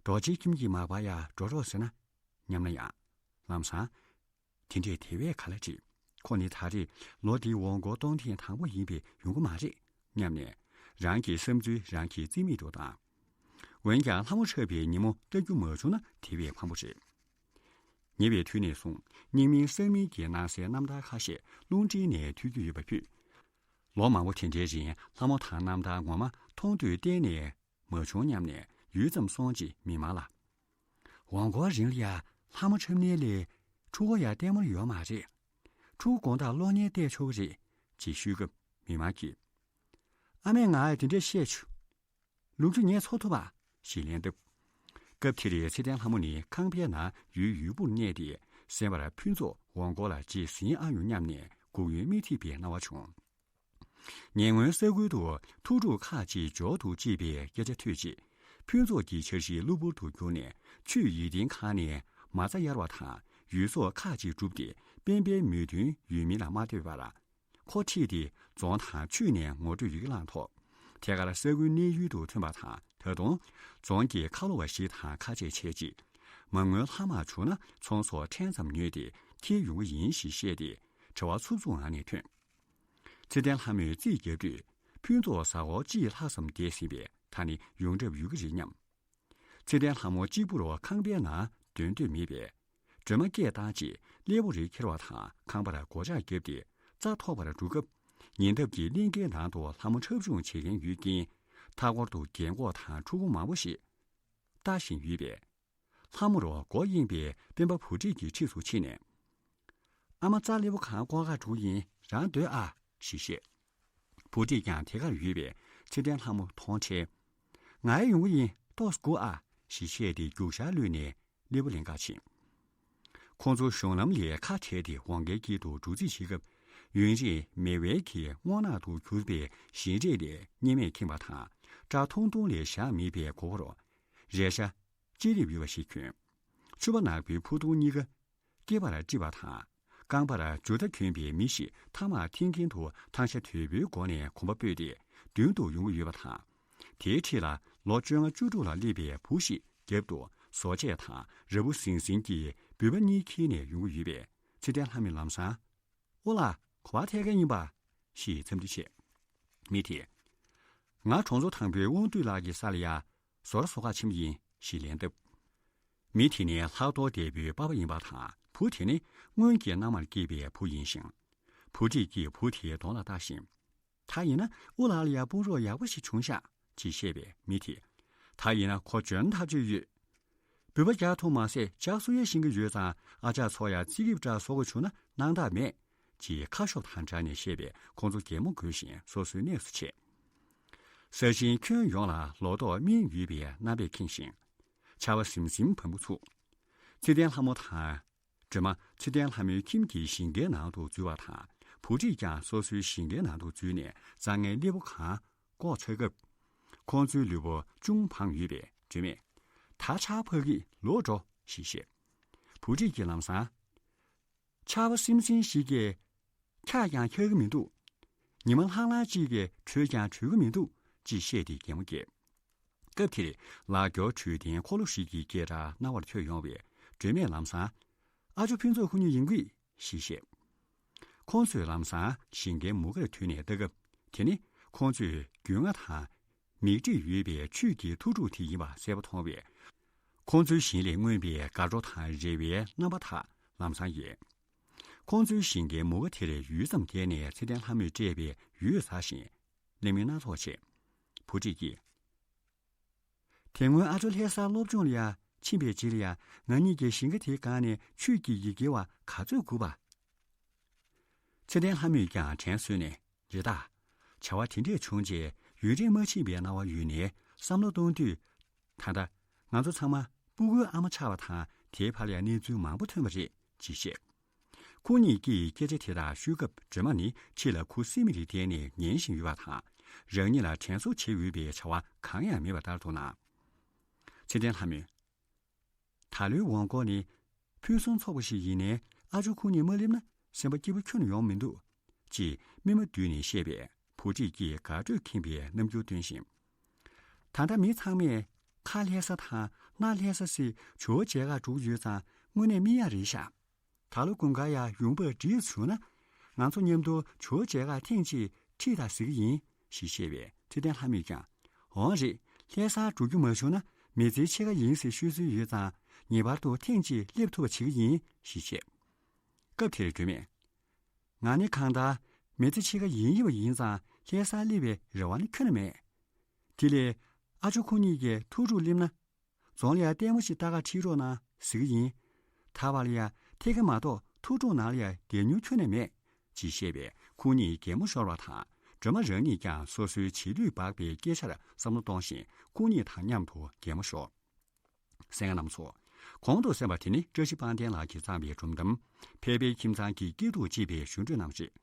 རྡོ་རྗེ་ཁྱིམ་གྱི་མག་པ་ཡར་འགྲོ་རོགས་ཟེར་ན། སྙམ་ན་ཡང་། ལམ་སང་། དེ་འདྲས་དེ་བས་ག་ལ་འགྲིག་ཁོ་ནི་ད་རེས་ལོ་འདིའི་འོང་སྐོར་གཏོང་ཐེངས་དང་པོ་ཡིན་པས་ཡོང་གི་མ་རེད་སྙམ་ནས། རང་གི་བསམ་ཚུལ་རང་གིས་རྩིས་མེད་དུ་བཏང་། འོན་ཀྱང་ལྷ་མོ་འཁྲབ་པའི་ཉིན་མོ་ལྟ་རྒྱུ་མ་བྱུང་ན་དེ་བས་ཕངས་པོ་རེད། ཉེ་བའི་དུས་ནས་བཟུང་རྙིང་མིན་གསར་མིན་གྱི་སྣང་གསལ་རྣམ་ཐར་ཁ་ཤས་རླུང་འཕྲིན་ནས་ཐོས་རྒྱུ་ཡོད་པ་ཕུད། ལོ་མང་པོ་དེ་འདྲའི་རིང་ལྷ་མོ་དང་རྣམ་ཐར་ངོ་མ་མཐོང་ཐོས་གཏན་ནས་མ་བྱུང་སྙམ་ནས་ཡུད་ཙམ་སོང་རྗེས་མི་མང་ལ། འོང་སྐོར་རིང་ལ་ཡ་ལྷ་མོ་འཁྲབ་ནའི་ལས་ཕྲུ་གུ་ཡ་ལྟད་མོར་ཡོད་མ་རེད། ཕྲུ་གུ་དགོང་དག་གློག་བརྙན་བལྟས་ཆོག་གི་རེད། ཅེས་ཞུས་སྐབས་མི་མང་གིས། ཨ་མས་ང་ཡ་དེ་འདྲས་བཤད་བྱུང་། ལོ་རྒྱུས་ངས་ཚོར་ཐུབ་པ། ཞེས་ལན་བཏབ། སྐབས་དེར་ཚེ་བརྟན་ལྷ་མོ་ནི་ཁང་པའི་ནང་ཡུལ་ཡུལ་པོར་གནས་ཏེ་གསན་པར་ཕུན་ཚོགས་འོང་སྐོར་ལ་རྗེས་ཟིན་ཨ་ཡོང་སྙམ་ནས་སྒུག་ཡུན་མི་ཐེག་པའི་སྣང་བ་བྱུང་། ཉེ་སྔོན་ས་ཁུལ་དུ་ཐུགས་སྒྲུབ་ཁག་ཅིག་འབྱོར་འདུག་ཅེས་པའི་སྐད་ཆ་ཐོས་རྗེས། ཕུན་ཚོགས་ཀྱི་འཆར་གཞི་གློ་བུར་དུ་གྱུར་ནས། ཆུ་ཡིད་བརྟན་ཁང་ནས་མ་རྩ་གཡར་བ་དང་ཡུལ་ཟོག་ཁག་ཅིག་བསྒྲུབས་ཏེ་ སྤེན་པའི་མོས་མཐུན་ཡོད་མིན་ལ་མ་ལྟོས་པར། ཁོ་ཁྲིད་དེ་རྫོང་དང་ཆུས་ནས་ངོ་སྤྲོད་ཡི་གེ་བླངས་ཐོག་དེ་གར་ས་ཁུལ་གནས་ཡུལ་དུ་ཐོན་པ་དང་། ད་དུང་རྫོང་གི་ཁ་ལོ་བ་ཞིག་དང་ཁ་ཆད་བྱས་རྗེས། མ་དངུལ་ལྷག་མ་བྱུང་ན་ཚོང་ཟོག་ཕྲན་ཙམ་ཉོས་ཏེ་འཁྱེར་ཡོང་གི་ཡིན་ཞེས་བཤད་དེ། དྲི་བ་འཚུབ་འཚུབ་ངང་ནས་ཐོན། ཚེ་བརྟན་ལྷ་མོས་རྩིས་བརྒྱབ་དུས་ཕུན་ཚོགས་གཟའ་འཁོར་གཅིག་ལྷག་ཙམ་འདས་ཟིན་པས། ད་ནི་ཡོང་གྲབས་ཡོད་ཀྱི་རེད་སྙམ། ཚེ་བརྟན་ལྷ་མོ་གཅིག་པུ་རུ་ཁང་པའི་ནང་སྡོད་འདོད་མེད་པས། སྒྲོལ་མ་སྐད་བཏང་རྗེས་སླེ་པོ་རེ་ཁྱེར་བ་དང་ཁང་པར་སྒོ་ལྕགས་བརྒྱབ་སྟེ་རྩྭ་ཐོག་པར་འགྲོ་སྐབས། ཉེ་འདབས་ཀྱི་གླིང་གའི་ནང་དུ་ལྷ་མོ་འཁྲབ་སྦྱོང་བྱེད་མཁན་ཡོད་རྐྱེན། མཐའ་འཁོར་དུ་རྒན་གོག་དང་ཕྲུ་གུ་མང་པོ་ཞིག་ལྟ་བཞིན་ཡོད་པས། ལྷ་མོ་རུ་མགོ་གཡེངས་པའི་སྤེན་པ་བུ་ཁྲིད་ཀྱི་འཁྲིས་སུ་ཕྱིན་ནས། ཨ་མ་རྩྭ་སླེ་པོ་ཁང་སྐོར་ག་འགྲོ་གི་ཡིན། རང་སྡོད་ཨ། ཞེས་བཤད། བུ་ཁྲིད་ཀྱང་དེ་གར་ཡོད་པས་ཚེ་བརྟན་ལྷ་མོ་མཐོང་འཕྲལ། ང་ཡང་ཡོང་གི་ཡིན། ཏོག་ཙམ་སྒུག་ཨ། ཞེས་བཤད་དེ་རྒྱུག་ཤར་གློད་ནས་སླེ་པོ་ལེན་གར་ཕྱིན། ཁོང་ཚོ་གཞུང་ལམ་ལས་ཁ་བྲལ་ཏེ་འོང་གའི་དཀྱིལ་དུ་འགྲོ་རྩིས་བྱེད་སྐབས། ཡུན་རིང་མེ་དབལ་གྱི་སྔོ་ནག་ཏུ་གྱུར་པའི་ཞིང་རས་ལས་གཉེར་མས་ཁེངས་པ་དང་། སྐྲ་ཐུང་ཐུང་ལས་བཞག་མེད་པའི་མགོ་བོར་རས་ཤ་ཅི་རིབ་ཡོད་པ་ཞིག་གྱོན། ཕྱུ་པ་ནག་པོའི་ཕུ་ཐུང་གཉིས་ཀ་སྐེད་པར་དཀྲིས་པ་དང་། རྐང་པར་འཇུ་རྟ་གྱོན་པའི་མི་ཞིག་ཐ་མག་འཐེན་གྱིན་དུ་ཐང་ཤ་དོད་པོའི་སྒོ་ནས་གོམ་པ་སྤོས་ཏེ་མདུན་དུ་ཡོང་གི་ཡོད་པ་དང་། དེའི་འཁྲིས་ལ་ལོ་བཅོ་ལྔ་བཅུ་དྲུག་ལ་སླེབས་པའི་བུ་ཞིག་རྒྱབ་ཏུ་བཟོ་ཆས་དང་ར་བུ་ཟིང་ཟིང་གི་འབུད་པ་གཉིས་འཁྱེར་ནས་ཡོང་གི་ཡོད་པས། ཚེ་བརྟན་ལྷ་མོས་ལམ་སང་། ཨོ་ལགས། ག་པར་ཐད་མཁན་ཡིན་པ། ཞེས་འཚམས་འདྲི་བྱས། མི་དེས། ང་གྲོང་ཚོ་དང་པོའི་དབང་འདུས་ལགས་ཀྱི་ས་ལ་ཡ་ཟོར་བཟོ་གར་ཕྱིན་པ་ཡིན། ཞེས་ལན་བཏབ། མི་དེ་ནི་ལྷག་རྡོར་སྡེ་པོའི་པ་ཕ་ཡིན་པ་དང་། བུ་དེ་ནི་སྔོན་གྱི་མནའ་མར་སྐྱེས་པའི་བུ་ཡིན་ཞིང་། བུ་ཁྲིད་ཀྱིས་བུ་དེའི་གདོང་ལ་བལྟ་བཞིན། ད་ཡིན་ན་ཨུ་ལགས་ལ་ཡ་དཔུང་རོགས་ཡག་པོ་ཞིག་བྱུང་ཤག་ཅེས་བཤད་པས་མི་དེས། ད་ཡིན་ན་ཁོ་འཇོན་ཐག་ཆོད་ཡོད། འབུད་པ་རྒྱག་ཐུབ་མ་ཟད་ལྕགས་བཟོ་ཡང་ཤེས་ཀྱི་ཡོད་ཙང་། ཨ་ཅག་ཚོ་ཡང་རྩིས་རིག་འདྲ་བཟོ་དགོས་བྱུང་ན་སྣང་དག་མེད། ཅེས་ཁ་ཤོབ་དང་སྦྲགས་ནས་བཤད་པས་ཁོང་ཚོ་གད་མོ་དགོད་བཞིན་སོ་སོའི་གནས་སུ་ཆས། ས་ཞིང་ཁྱོན་ཡོངས་ལ་ལོ་ཏོག་སྨིན་ཡོད་པའི་རྣམ་པས་ཁེངས་ཤིང་། ཆར་པ་ཟིམ་ཟིམ་བབས་འགོ་ཚུགས། ཚེ་བརྟན་ལྷ་མོ་དང་། སྒྲོལ་མ་ཚེ་བརྟན་ལྷ་མོའི་ཁྱིམ་གྱི་ཞིང་ཁའི་ནང་དུ་འཛུལ་བ་དང་། བུ་ཁྲིད་ཀྱང་སོ་སོའི་ཞིང་ཁའི་ནང་དུ་འཛུལ་ནས་རྩྭ་ངན་སླེ་པོ་གང་བཀོག་ཚར་སྐབས། ཁོང་ཚོའི་ལུས་པོ་ཅུང་བངས་ཡོད་པས་སྒྲོལ་མས། ད་ཆར་ཕབ་གི་ལོག་འགྲོ་ཞེས་བཤད། བུ་ཁྲིད་ཀྱིས་ལམ་སང་། ཆར་པ་སིམ་སིམ་ཞིག་གིས་འཁྱག་ཀྱང་འཁྱག་གི་མི་འདུག་ཉི་མ་ལྷང་ལྷང་གཅིག་གིས་དྲོས་ཀྱང་དྲོས་གི་མི་འདུག་ཅེས་བཤད་དེ་གད་མོ་བགད། སྐབས་དེར་ལག་སྐྱོར་དྲོད་ལྡན་འཁོར་ལོ་ཞིག་གི་སྐད་སྒྲ་རྣ་བར་ཐོས་ཡོང་བས་སྒྲོལ་མས་ལམ་སང་། ཨ་ཅོ་ཕུན་ཚོགས་ཁོ་གཉིས་ཡིན་གྱི། ཞེས་བཤད། ཁོང་ཚོས་ལམ་སང་ཞིང་ཁའི་མུ་ཁར་ཐུག་ནས་ལྟ་སྐབས། དེ་ནི་ཁོང་ཚོས་རྒྱུས་མངའ་དང་མིག་འབྲས་ཡོད་པའི་ཆུས་ཀྱི་ཐུགས་སྒྲུབ་དེ་ཡིན་པ་གསལ་པོ་མཐོང་བས། ཁོང་ཚོའི་ཞིང་ལས་མངོན་པའི་དགའ་སྤྲོ་དང་རེ་བའི་རྣམ་པ་དག་ལམ་སང་ཡལ། ཁོང་ཚོའི་ཞིང་ཁའི་མུ་ཁ་དེར་ཡུད་ཙམ་བསྡད་ནས་ཚེ་བརྟན་ལྷ་མོས་སྤྲད་པའི་འོད་ཟ་བཞིན་གླེང་མོལ་སྣ་ཚོགས་བྱས། བུ་ཁྲིད་ཀྱིས། དེ་སྔོན་ཨ་ཅོ་ལྷ་སར་སློབ་སྦྱོང་ལ་ཡ་ཕྱིན་པའི་རྗེས་ལ་ཡ་ང་གཉིས་ཀྱི་ཞིང་ཁ་དེའི་སྒང་ནས་ཆུས་ཀྱི་ཡི་གེ་བ་ག་ཚོད་བསྒུགས་པ། ཚེ་བརྟན་ལྷ་མོས་ཀྱང་དྲན་གསོས་ནས་རེད་ད། བྱ་བ་དེ་འདྲས་བྱུང་རྗེས་ཡུན་རིང་མ་ཕྱིན་པའི་སྣང་བ་ཡོད་ནས་བསམ་བློ་གཏོང་དུས། ད་ལྟ་ང་ཚོ་ཚང་མ་སྤུ་གུའི་ཨ་མ་ཆགས་པ་དང་དེའི་བར་ལ་ཡ་གནས་ཚུལ་མང་པོ་ཐོན་པ་རེད་ཅེས་བཤད། ཁོ་གཉིས་ཀྱིས་སྐད་ཆ་དེ་དག་ཤོད་སྐབས་སྒྲོལ་མ་ནི་ཕྱི་ལ་ཁུ་སིམ་མེར་བསྡད་ནས་ཉན་བཞིན་ཡོད་པ་དང་། རང་ཉིད་ལ་དྲན་གསོ་བྱེད་འོས་པའི་བྱ་བ་གང་ཡང་མེད་པ་ལྟར་དུ་སྣང་། ཚེ་བརྟན་ལྷ་མོས། ད་ལོའི་འོང་སྐོར་ནི་ཕུན་སུམ་ཚོགས་པ་ཞིག་ཡིན་ནའི་ཨ་ཅོ་ཁོ་གཉིས་མ་སླེབས་ན་སེམས་པ་སྐྱིད་པོ་ཁྱོན་ནས་ཡོང་མི་འདུག་ཅེས་སྨིན་མ་བསྡུས་ནས་བཤད་པས་བུ་ཁྲིད་ཀྱིས་དགའ་སྤྲོས་ཁེངས་པའི་རྣམ་འགྱུར་སྟོན་བཞིན། ད་ལྟ་མི་ཚང་མས་ཁ་ལྷ་ས་དང་སྣ་ལྷ་ས་ཟེར་ཇོ་བོ་མཇལ་ཁར་འགྲོ་གི་ཡོད་ཙང་དངོས་གནས་སྨིན་ཡག་རེད་ཤག་ད་ལོ་དགུན་ཁ་ཡ་ཡོང་འབབ་འགྲིག་བྱུང་ན། ང་ཚོ་མཉམ་དུ་ཇོ་བོ་མཇལ་ཁར་ཐེངས་གཅིག་ཁྲིད་དང་ཟེར་གི་ཡིན་ཞེས་བཤད་པས་ཚེ་བརྟན་ལྷ་མོས་ཀྱང་། འོང་རེད། ལྷ་སར་འགྲོ་རྒྱུ་མ་བྱུང་ན་མི་ཚེའི་ཕྱེད་ཀ་ཡིན་ཟེར་ཤོད་སྲོལ་ཡོད་ཙང་ངེས་པར་དུ་ཐེངས་གཅིག་སླེབས་ཐུབ་པ་བྱེད་ཀྱི་ཡིན་ཞེས་བཤད། སྐབས་དེར་སྒྲོལ་མས། ང་ནི་གང་ལྟར་མི་ཚེ་ཕྱེད་ཀ་ཡིན་ཡིན་པ་ཡིན་ཙང་ལྷ་སར་སླེབས་པའི་རེ་བ་ནི་ཁྱོན་ནས་མེད། དེ་ལས་ཨ་ཅོ་ཁོ་གཉིས་ཀྱིས་ཐུགས་སྒྲུབ་སླེབས་ན། རྫོང་ལ་ཡ་ལྟད་མོ་ཞིག་ལྟ་གར་ཁྲིད་རོགས་གནང་ཟེར་གི་ཡིན། ད་བར་ལ་ཡ་ཐད་ཀ་མ་གཏོགས་ཐུགས་སྒྲུབ་ནང་ལ་ཡ་བསྡད་མྱོང་ཁྱོན་ནས་མེད། ཅེས་བཤད་པས་ཁོ་གཉིས་གད་མོ་ཤོར་བ་དང་སྒྲོལ་མ་རང་ཉིད་ཀྱང་སོ་སོའི་བྱིས་ལུས་སྦགས་པའི་སྐད་ཆར་བསམ་བློ་གཏོང་བཞིན་ཁོ་གཉིས་དང་མཉམ་དུ་གད་མོ་ཤོར། གསན་མཁན་རྣམ་ཚོ། གོང་དུ་གསན་པ་དེ་ནི་བཀྲ་ཤིས་དཔལ་ལྡན་ལགས་ཀྱིས་བརྩམས་པའི་སྒྲུང་གཏམ། ཕལ་པའི་ཁྱིམ་ཚང་གི་སྐྱིད་སྡུག་ཅེས་པའི་ཞུ་འཕྲོས་རྣམས་རེད།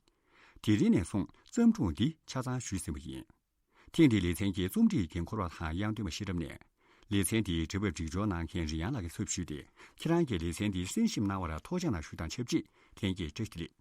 དེ་རིང་ནས་བཟུང་བརྩམས་སྒྲུང་འདི་ཆ་ཚང་ཞུས་ཟིན་པ་ཡིན། ཐེངས་འདིའི་ལེ་ཚན་གྱི་རྩོམ་སྒྲིག་འགན་འཁུར་བ་དང་དབྱངས་སྟོན་པ་ཤེས་རབ་ནས། ལེ་ཚན་འདིའི་འབྲི་བ་སྒྲིག་སྦྱོར་གནང་མཁན་རི་དབྱངས་ལགས་ཀྱི་ཚབ་ཞུས་ཏེ། ཁྱེད་རང་གིས་ལེ་ཚན་འདི་གསན་ཞིབ་གནང་བར་ཐུགས་རྗེ་གནང་ཞུ་དང་ཆབས་ཅིག་ལྷན་རྒྱས་བཀྲ་ཤིས་བདེ་ལེགས།